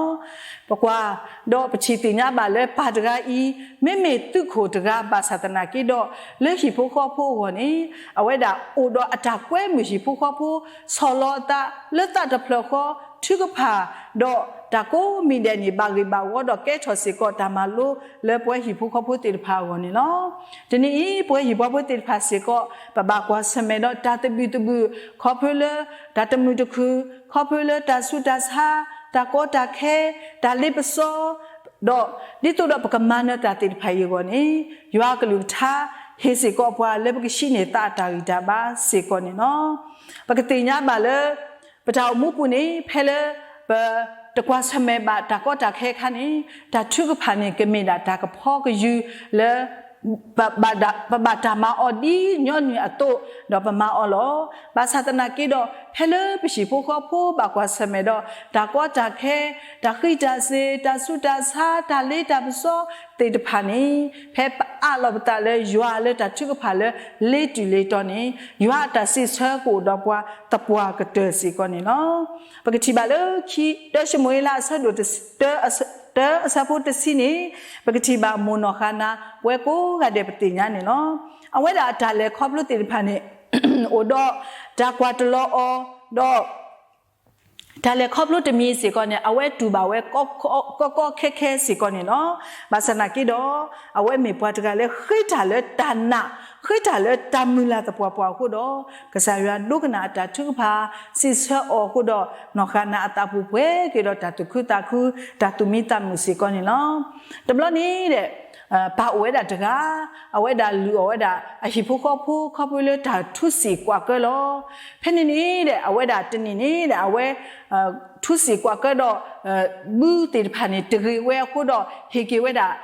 ပကွၢ် ဒီးပထံၣ်သ့ၣ်ညါဘၣ်လၢပၢ်တဂၤအံၤ မ့မ့ၢ်သုးခိၣ်တဂၤ ဘၣ်ဆၣ်သနာ်က့ဒီး လၢဟံၣ်ဖိဃီဖိအဂီၢ်န့ၣ် အဝဲဒၣ်အိၣ်ဒီးအတၢ်ကွဲမုာ်ဟံၣ်ဖိဃီဖိ ဆီၣ်လီၤအသးလၢသးတဖျၢၣ်ဃီ ထုကဖၣ် ဒီးတၢ်ကိးမံၤဒဲးန့ၣ် ဘၣ်ဂ့ၢ်ဘၣ်ဝီဒီးကဲထီၣ်စ့ၢ်ကီးတၢ်မၤလိလၢပဝဲဟံၣ်ဖိဃီဖိသ့ၣ်တဖၣ်အဂီၢ်န့ၣ်လီၤ. တနံၤအံၤ ပဝဲဟံၣ်ဖိဃီဖိသ့ၣ်တဖၣ်စ့ၢ်ကီး ပဘၣ်ကွၢ်ဆၢၣ်မဲာ်ဒီးတၢ်သဘံၣ်သဘုၣ် ခီဖျိလၢတၢ်တမုာ်တခုၣ် ခီဖျိလၢတၢ်ဆူးတၢ်ဆါ တၢ်ကီတၢ်ခဲ တၢ်လ့ပစီ ဒီးဒ်သိးဒီးပကမၤနၢၤတၢ်သ့ၣ်တဖၣ်အံၤအဂီၢ်န့ၣ် ယွၤအကလုၢ်ကထါ ဟ့ၣ်စ့ၢ်ကီးပှၤလၢပကဟံးန့ၢ်သးအတၢ်ဂံၢ်တၢ်ဘါစ့ၢ်ကီးန့ၣ်လီၤ. ပကသ့ၣ်ညါဘၣ်လၢ ပတၢ်အိၣ်မူပူၤန့ၣ် ဖဲလၢပ တကွၢ်ဆၢၣ်မဲာ်ဘၣ်တၢ်ကီတၢ်ခဲအခါန့ၣ်, တၢ်ထုကဖၣ်န့ၣ် ကမ့ၢ်ဒၣ်တၢ်ကဖီကယုၢ်လၢ ပဘၣ်တၢ်မၤအီၤဒ်ညီနုၢ်အသိး, ဒီးပမၤအီၤလီၤ. ဘၣ်ဆၣ်သနာ်က့ဒီး ဖဲလၢပဟံၣ်ဖိဃီဖိဘၣ်ကွၢ်ဆၢၣ်မဲာ်ဒီး တၢ်ကီတၢ်ခဲ, တၢ်ဃံးတၢ်စ့ၤ, တၢ်ဆူးတၢ်ဆါ, တၢ်လ့တၢ်ပစီသ့ၣ်တဖၣ်န့ၣ်, ဖဲပအးလီၤပသးလၢယွၤလၢတၢ်ထုကဖၣ်လၢလ့တုၤလ့တီၤန့ၣ်, ယွၤအတၢ်စံးဆၢကအိၣ်ဒီးပှၤသပှၢ်ကတၢၢ်စ့ၢ်ကီးန့ၣ်လီၤ. ပကထံၣ်ဘၣ်လၢ တၢၡမူၤအ့လးအဆၢဒိၣ်တဆံ တၢ အဆၢဖိတဆံန့ၣ်, ပကထံၣ်ဘၣ်မိၢ်နီၢ်ဃၤနၤ ပဝဲကိးဂၤဒဲးပသ့ၣ်ညါန့ၣ်လီၤ. အဝဲဒၣ်အတၢ်လဲၤခီဖျိသ့ၣ်တဖၣ်န့ၣ် အိၣ်ဒီးတၢ်ကွၢ်တလီၤအီၤ, ဒီး တၢ်လဲၤခီဖျိတမံၤစ့ၢ်ကီးန့ၣ် အဝဲတူၢ်ဘၣ်ဝဲ ကီကီခဲခဲစ့ၢ်ကီးန့ၣ်လီၤ. ဘၣ်ဆၣ်သနာ်က့ဒီး အဝဲမ့ၢ်ပှၤတဂၤလၢဃ့တၢ်လၢတၢ်နာ်, ဃ့တၢ်လၢတၢ်မုၢ်လၢ်သပှၢ်ပှၢ်အဃိဒီး, ကစၢ်ယွၤဒိကနၣ်အတၢ်ထုကဖၣ် စံးဆၢအီၤအဃိဒီး, နီၢ်ဃၤနၤအသးပူၤပှဲၤက့ၤဒီးတၢ်သူၣ်ခုသးခု, တၢ်သူၣ်မံသးမုာ်စ့ၢ်ကီးန့ၣ်လီၤ. တဘျီန့ၣ်ဒီး ပၢ်အိၣ်ဝဲဒၣ်တဂၤ, အဝဲဒၣ်လုၢ်အီၣ်ဝဲဒၣ်အဟံၣ်ဖိဃီဖိ ခီဖျိလၢတၢ်ထူစံာ်ကွၢ်ကၢလီၤ. ဖဲန့ၣ်န့ၣ်ဒီး အဝဲဒၣ်တနံၤန့ၣ်ဒီး အဝဲ ထူစံာ်ကွၢ်ကၢဒီး ဘုသ့ၣ်တဖၣ်န့ၣ် တဂ့ၤဝဲအဃိဒီး ဟ့ၣ်က့ၤဝဲဒၣ်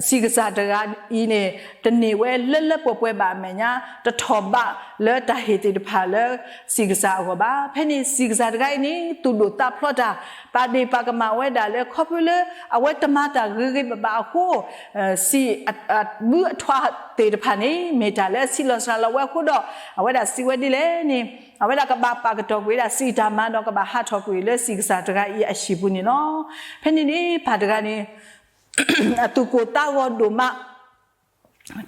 စံးကစၢ်တဂၤအံၤန့ၣ် တန့ၢ်ဝဲလၢလၢပှဲၤပှဲၤဘၣ်အမဲာ်ညါ တထီၣ်ဘးလၢတၢ်ဟ့ၣ်သ့ၣ်တဖၣ်လၢ စံးကစၢ်အဂီၢ်ဘၣ်. ဖဲန့ၣ်စံးကစၢ်တဂၤအံၤန့ၣ် သူၣ်ဒိၣ်သးဖျိးတၢ် ပာ်ဒ့ၣ်ပာ်ကမၣ်ဝဲဒၣ်လၢ ခီဖျိလၢအဝဲတမၤတၢ်ဂ့ၤဂ့ၤဘၣ်ဘၣ်အဃိ စံး ဘုအထွါသ့ၣ်တဖၣ်န့ၣ် မ့ၢ်တၢ်လၢအဆံးလီၤစှၤလီၤဝဲအဃိဒီး အဝဲဒၣ်စံးဝဲဒ်လဲၣ်န့ၣ် အဝဲဒၣ်ကဘၣ်ပာ်ကတီၢ်ကွံာ်ဝဲဒၣ်စံးတၢ်မၤဒီးကဘၣ်ဟးထီၣ်ကွံာ်လၢစံးကစၢ်တဂၤအံၤအဟံၣ်ပူၤန့ၣ်လီၤ. ဖဲန့ၣ်န့ၣ် ပၢ်တဂၤန့ၣ် အသူၣ်ကိၢ်သးဂီၤဒိၣ်မး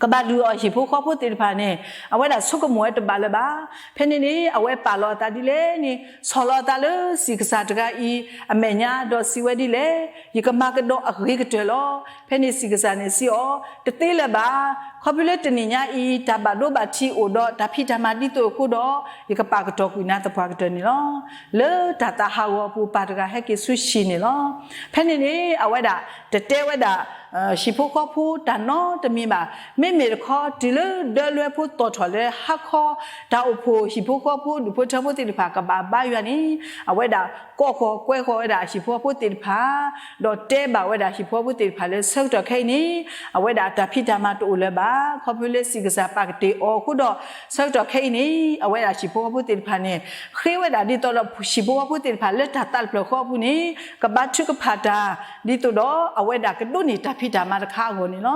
ကဘၣ်လုၢ်အီၣ်ဟံၣ်ဖိဃီဖိသ့ၣ်တဖၣ်န့ၣ် အဝဲဒၣ်ဆိကမိၣ်ဝဲတဘၣ်လၢၤဘၣ်. ဖဲန့ၣ်န့ၣ် အဝဲပာ်လီၤအသးဒ်လဲၣ်န့ၣ် ဆီၣ်လီၤအသးလၢစံးကစၢ်တဂၤအံၤအမဲာ်ညါ ဒီးစံးဝဲဒ်လဲၣ်, ယကမၤကဒီးအဂ့ၤကတၢၢ်လီၤ. ဖဲန့ၣ်စံးကစၢ်န့ၣ်စံးအီၤ, တသ့လၢၤဘၣ်. ခီဖျိလၢတနံၤညါအံၤ တၢ်ဘၣ်ဒိဘၣ်ထံးအိၣ်ဒီးတၢ်ဖံးတၢ်မၤဒ်သိးအဃိဒီး ယကပာ်ကတီၢ်ကွံာ်နၤသပှၢ်ကတၢၢ်န့ၣ်လီၤ. လၢတၢ်သးဟးဂီၤအပူၤ ပၢ်တဂၤဟဲက့ၤဆူဟံၣ်န့ၣ်လီၤ. ဖဲန့ၣ်န့ၣ် အဝဲဒၣ်တတဲဝဲဒၣ် ဟံၣ်ဖိဃီဖိတၢ်နီတမံၤဘၣ်. မ့မ့ၢ်တခီ တုၤလၢဒၢလွဲဖိသီၣ်ထီၣ်လၢဟါခီ တၢ်အိၣ်ဖှိၣ်ဟံၣ်ဖိဃီဖိဒူၣ်ဖိထၢဖိသ့ၣ်တဖၣ်ကဘၣ်ဘါယွၤန့ၣ် အဝဲဒၣ်ကိးဃီၤကွဲဃီၤဝဲဒၣ်ဟံၣ်ဖိဃီဖိသ့ၣ်တဖၣ် ဒီးတဲဘၣ်ဝဲဒၣ်ဟံၣ်ဖိဃီဖိသ့ၣ်တဖၣ်လၢဆၢကတီၢ်ခဲအံၤန့ၣ် အဝဲဒၣ်တၢ်ဖံးတၢ်မၤတအိၣ်လၢၤဘၣ်. ခီဖျိလၢစံးကစၢ်ပာ်ကတ့ၢ်အီၤအဃိဒီး ဆၢကတီၢ်ခဲအံၤန့ၣ် အဝဲဒၣ်ဟံၣ်ဖိဃီဖိသ့ၣ်တဖၣ်န့ၣ် ဃ့ဝဲဒၣ်ဒ်သိးဒီးဟံၣ်ဖိဃီဖိသ့ၣ်တဖၣ်လၢတၢ်သးတဖျၢၣ်ဃီအပူၤန့ၣ် ကဘါထုကဖၣ်တၢ် ဒ်သိးဒီးအဝဲဒၣ်ကဒိးန့ၢ်တၢ်ဖံးတၢ်မၤတခါအဂီၢ်န့ၣ်လီၤ.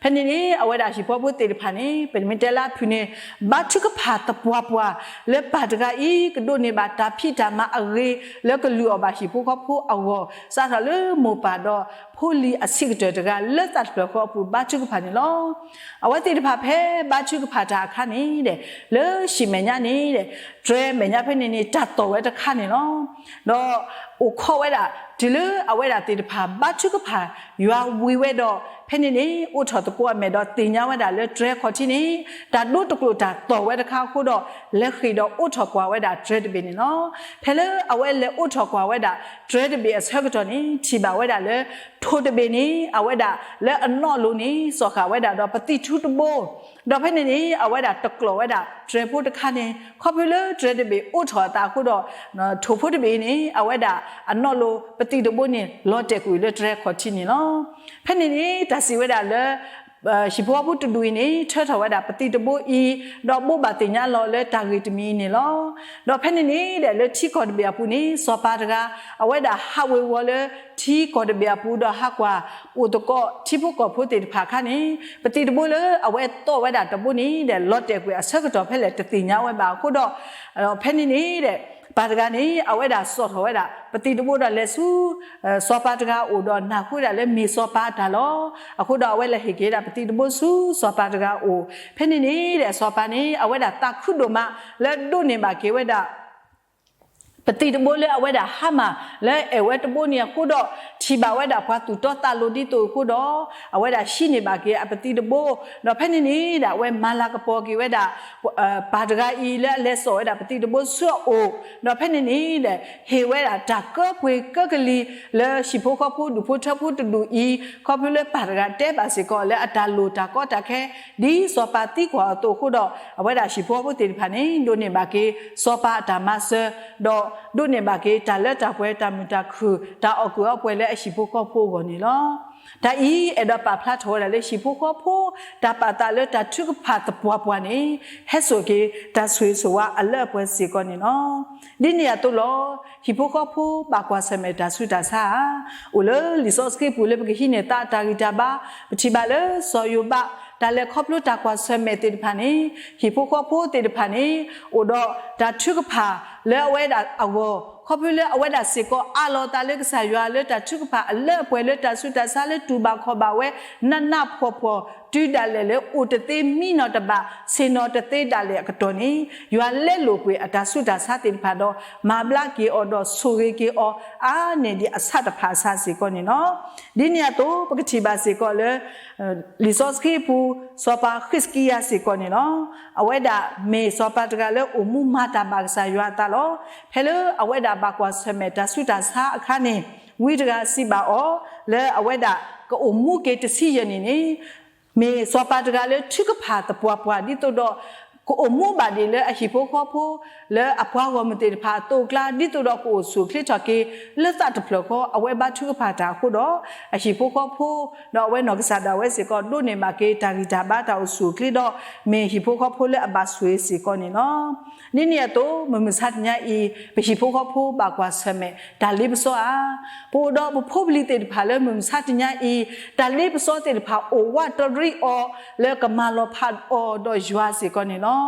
ဖဲန့ၣ်န့ၣ် အဝဲဒၣ်ဟံၣ်ဖိဃီဖိသ့ၣ်တဖၣ်န့ၣ် ပမ့ၢ်တဲလၢအဖုၣ်န့ၣ် ဘါထုကဖၣ်သပှၢ်ပှၢ် လၢပၢ်တဂၤအံၤ ကဒိးန့ၢ်ဘၣ်တၢ်ဖံးတၢ်မၤအဂ့ၤ လၢကလုၢ်အီၣ်ဘၣ်ဟံၣ်ဖိဃီဖိအဂီၢ် စးထီၣ်လၢမိၢ်ပၢ်ဒီးဖိလံၤအဆံးကတၢၢ်တဂၤ လၢသးတဖျၢၣ်ဃီအပူၤ ဘါထုကဖၣ်န့ၣ်လီၤ. အဝဲသ့ၣ်တဖၣ်ဖဲဘါထုကဖၣ်တၢ်အခါန့ၣ်ဒီး လၢဟံၣ်မဲာ်ညါန့ၣ်ဒီး တြဲၤမဲာ်ညါဖဲန့ၣ်န့ၣ် တၢ်သီၣ်ဝဲတခါန့ၣ်လီၤ. ဒီးအိၣ်ခိးဝဲဒၣ် တုၤလၢအဝဲဒၣ်သ့ၣ်တဖၣ် ဘါထုကဖၣ်ယွၤဝံၤဝဲဒီး ဖဲန့ၣ်န့ၣ် အိးထီၣ်သကိးအမဲာ်ဒီးသ့ၣ်ညါဝဲဒၣ်လၢတြဲၤခီၣ်ထံးန့ၣ် တၢ်ဒိတကျိာ်တၢ်သီၣ်ဝဲတခါအဃိဒီး လဲၤဃ့ၢ်ဒီးအိးထီၣ်ကွၢ်ဝဲဒၣ်တြဲၤတဘ့ၣ်န့ၣ်လီၤ. ဖဲလၢအဝဲလဲၤအိးထီၣ်ကွၢ်ဝဲဒၣ် တြဲၤတဘ့ၣ်အဆၢကတီၢ်န့ၣ် ထံၣ်ဘၣ်ဝဲဒၣ်လၢ ထိၣ်တဘ့ၣ်န့ၣ် အဝဲဒၣ်လၢအနီၣ်လိၤန့ၣ် စီၣ်ဃာ်ဝဲဒၣ်ဒီးပသံၣ်ထူတဘိ ဒီးဖဲန့ၣ်န့ၣ် အဝဲဒၣ်တကျီၢ်ဝဲဒၣ် တြဲၤဖိတခါန့ၣ် ခီဖျိလၢတြဲၤတဘ့ၣ်အိးထီၣ်အသးအဃိဒီး ထိၣ်ဖိတဘ့ၣ်အံၤန့ၣ် အဝဲဒၣ်အနီၣ်လိၤပသံၣ်တဘိန့ၣ် လီၤတဲာ်ကွံာ်လၢတြဲၤခီၣ်ထံးန့ၣ်လီၤ. ဖဲန့ၣ်န့ၣ် တၢ်စံးဝဲဒၣ်လၢ ဟံၣ်ဖိဃီဖိတဒူၣ်အံၤန့ၣ် ထၢထီၣ်ဝဲဒၣ်ပသံၣ်တဘိအံၤ ဒီးဘိးဘၣ်သ့ၣ်ညါလီၤလၢတၢ်ဂ့ၢ်တမံၤအံၤန့ၣ်လီၤ. ဒီးဖဲန့ၣ်န့ၣ်ဒီး လၢထံကီၢ်တဘ့ၣ်အပူၤန့ၣ် စီၤပၤတဂၤ အဝဲဒၣ်ဟးဝ့ၤဝီၤလၢထံကီၢ်တဘ့ၣ်အပူၤ ဒီးဟးကွၢ်အိၣ်သကိးထံဖိကီၢ်ဖိသ့ၣ်တဖၣ်အခါန့ၣ် ပသံၣ်တဘိလၢအဝဲသီၣ်ဝဲဒၣ်တဘိန့ၣ်ဒီး လီၤတဲာ်ကွံာ်အဆၢကတီၢ်ဖဲလဲၣ်တသ့ၣ်ညါဝဲဘၣ်အဃိဒီး ဖဲန့ၣ်န့ၣ်ဒီး ပၢ်တဂၤန့ၣ် အဝဲဒၣ်စိာ်ထီၣ်ဝဲဒၣ် ပသံၣ်တဘိဒီးလဲၤဆူ စီၤပၤတဂၤအအိၣ်ဒီးနၢ်ဟူဝဲဒၣ်လၢမ့ၢ်စီၤပၤအတၢ်လီၤ. အဃိဒီးအဝဲလဲၤဟ့ၣ်က့ၤဝဲဒၣ်ပသံၣ်တဘိဆူစီၤပၤတဂၤအအိၣ်. ဖဲန့ၣ်န့ၣ်ဒီး စီၤပၤန့ၣ် အဝဲဒၣ်သးခုဒိၣ်မးလၢဒိးန့ၢ်ဘၣ်က့ၤဝဲဒၣ် ပသံၣ်တဘိလၢအဝဲဒၣ်ဟါမၢ်လၢအဲၣ်ဝဲတဘိန့ၣ်အဃိဒီး ထံၣ်ဘၣ်ဝဲဒၣ်ပှၤသူၣ်တီသးလိၤဒ်သိးအဃိဒီး အဝဲဒၣ်ဟံးန့ၢ်ဘၣ်က့ၤအပသံၣ်တဘိ, ဒီးဖဲန့ၣ်န့ၣ်ဒီး အဝဲမၤလၤကပီၤက့ၤဝဲဒၣ် ပၢ်တဂၤအံၤလၢအလဲၤစိာ်ဝဲဒၣ်ပသံၣ်တဘိဆူအအိၣ်, ဒီးဖဲန့ၣ်န့ၣ်ဒီး ဟ့ၣ်ဝဲဒၣ်တၢ်ကၢပှ့ၤကၢကလံၤလၢဟံၣ်ဖိဃီဖိဒူၣ်ဖိထၢဖိတဒူၣ်အံၤ, ခီဖျိလၢပၢ်တဂၤတဲဘၣ်စ့ၢ်ကီးလၢအတၢ်လိၣ်တၢ်ကီတၢ်ခဲ ဒ်စီၤပၤသံကွၢ်အသိးအဃိဒီး အဝဲဒၣ်ဟံၣ်ဖိဃီဖိသ့ၣ်တဖၣ်န့ၣ် ဒိးန့ၢ်ဘၣ်က့ၤ စီၤပၤအတၢ်မၤစၢၤ, ဒီး ဒိးန့ၢ်ဘၣ်က့ၤတၢ်လၢတၢ်ပှဲၤ တၢ်မုာ်တၢ်ခုၣ် တၢ်အီၣ်ကုၢ်အီပှဲၤလၢအဟံၣ်ဖိဃီဖိအဂီၢ်န့ၣ်လီၤ. တၢ်အံၤအဲၣ်ဒိးပာ်ဖျါထီၣ်ဝဲဒၣ်လၢဟံၣ်ဖိဃီဖိ တၢ်ပာ်သးလၢတၢ်ထုကဖၣ်သပှၢ်ပှၢ်န့ၣ် ဟဲစိာ်က့ၤတၢ်ဆိၣ်ဂ့ၤဆိၣ်ဝါအလၢအပှဲၤစ့ၢ်ကီးန့ၣ်လီၤ. ဒ်န့ၣ်အသိးလီၤ. ဟံၣ်ဖိဃီဖိဘၣ်ကွၢ်ဆၢၣ်မဲာ်တၢ်ဆူးတၢ်ဆါဧါ. အိၣ်လၢလံာ်စီဆှံပူၤလၢပကဟံးန့ၢ်သးတၢ်ဂံၢ်တၢ်ဘါ ပထံၣ်ဘၣ်လၢစီၤယိၤဘး တၢ်လဲၤခီဖျိတၢ်ကွၢ်ဆၢၣ်မဲာ်သ့ၣ်တဖၣ်န့ၣ် ဟံၣ်ဖိဃီဖိသ့ၣ်တဖၣ်န့ၣ် အိၣ်ဒီးတၢ်ထုကဖၣ်လၢအဝဲဒၣ်အဂီၢ် ခီဖျိလၢအဝဲဒၣ်စ့ၢ်ကီးအးလီၤသးလၢကစၢ်ယွၤလၢတၢ်ထုကဖၣ်အလၢအပှဲၤလၢတၢ်ဆူးတၢ်ဆါလၢတူၢ်ဘၣ်ခီၣ်ဘၣ်ဝဲ နးနးဖှီၣ်ဖှီၣ် တုၤဒၣ်လဲာ်လၢအိၣ်တသ့ မံနီၤတဘၣ် ဆ့ၣ်နီၤတသ့ဒၣ်လဲာ်အကတီၢ်န့ၣ် ယွၤလဲလိာ်ကွံာ်အတၢ်ဆူးတၢ်ဆါသ့ၣ်တဖၣ်ဒီး မၤဘျါက့ၤအီၤဒီးဆိၣ်ဂ့ၤက့ၤအီၤ အါန့ၢ်ဒံးအဆၣ်တဖၣ်အဆၣ်စ့ၢ်ကီးန့ၣ်လီၤ. ဒ်န့ၣ်အသိး ပကထံၣ်ဘၣ်စ့ၢ်ကီးလၢ လံာ်စီဆှံအပူၤ စီၤပၤဃံးစကံယၤစ့ၢ်ကီးန့ၣ်လီၤ. အဝဲဒၣ်မ့ၢ်စီၤပၤတဂၤလၢအိၣ်မူမၤတၢ်ဘၣ်ကစၢ်ယွၤအသးလီၤ. ဖဲလၢအဝဲဒၣ်ဘၣ်ကွၢ်ဆၢၣ်မဲာ်တၢ်ဆူးတၢ်ဆါအခါန့ၣ် ဝံတဂၤစံးဘၣ်အီၤ လၢအဝဲဒၣ်ကအိၣ်မူက့ၤတဆံယဲၢ်နံၣ်န့ၣ် မ့ၢ်စီၤပၤတဂၤလၢထုကဖၣ်သပှၢ်ပှၢ် ဒ်သိးဒီး ကအိၣ်မူဘၣ်ဒံးလၢအဟံၣ်ဖိဃီဖိ လၢအပှၤဂီၢ်မုၢ်သ့ၣ်တဖၣ်အသိးအကျါ ဒ်သိးဒီးကအိၣ်ဆူၣ်အိၣ်ချ့ထီၣ်က့ၤ လၢသးတဖျၢၣ်ဃီ အဝဲဘါထုကဖၣ်တၢ်အဃိဒီး အဟံၣ်ဖိဃီဖိ ဒီးအဝဲနီၢ်ကစၢ်ဒၣ်ဝဲစ့ၢ်ကီး ဒိးန့ၢ်ဘၣ်က့ၤတၢ်ဂံၢ်တၢ်ဘါတၢ်အိၣ်ဆူၣ်အိၣ်ချ့ဒီး မ့ၢ်ဟံၣ်ဖိဃီဖိလၢအဘၣ်ဆိၣ်ဂ့ၤစ့ၢ်ကီးန့ၣ်လီၤ. ဒ်န့ၣ်အသိး မုၢ်မဆါတနံၤအံၤ ပဟံၣ်ဖိဃီဖိဘၣ်ကွၢ်ဆၢၣ်မဲာ်တၢ်လ့ပစီဧါ. ပအိၣ်ဒီးပဖိပလံၤသ့ၣ်တဖၣ်လၢမုၢ်မဆါတနံၤအံၤ တၢ်လ့ပစီသ့ၣ်တဖၣ်အိၣ်ဝးတရံးအီၤ လၢကမၤလီၤဖးအီၤဒီးယွၤစ့ၢ်ကီးန့ၣ်လီၤ.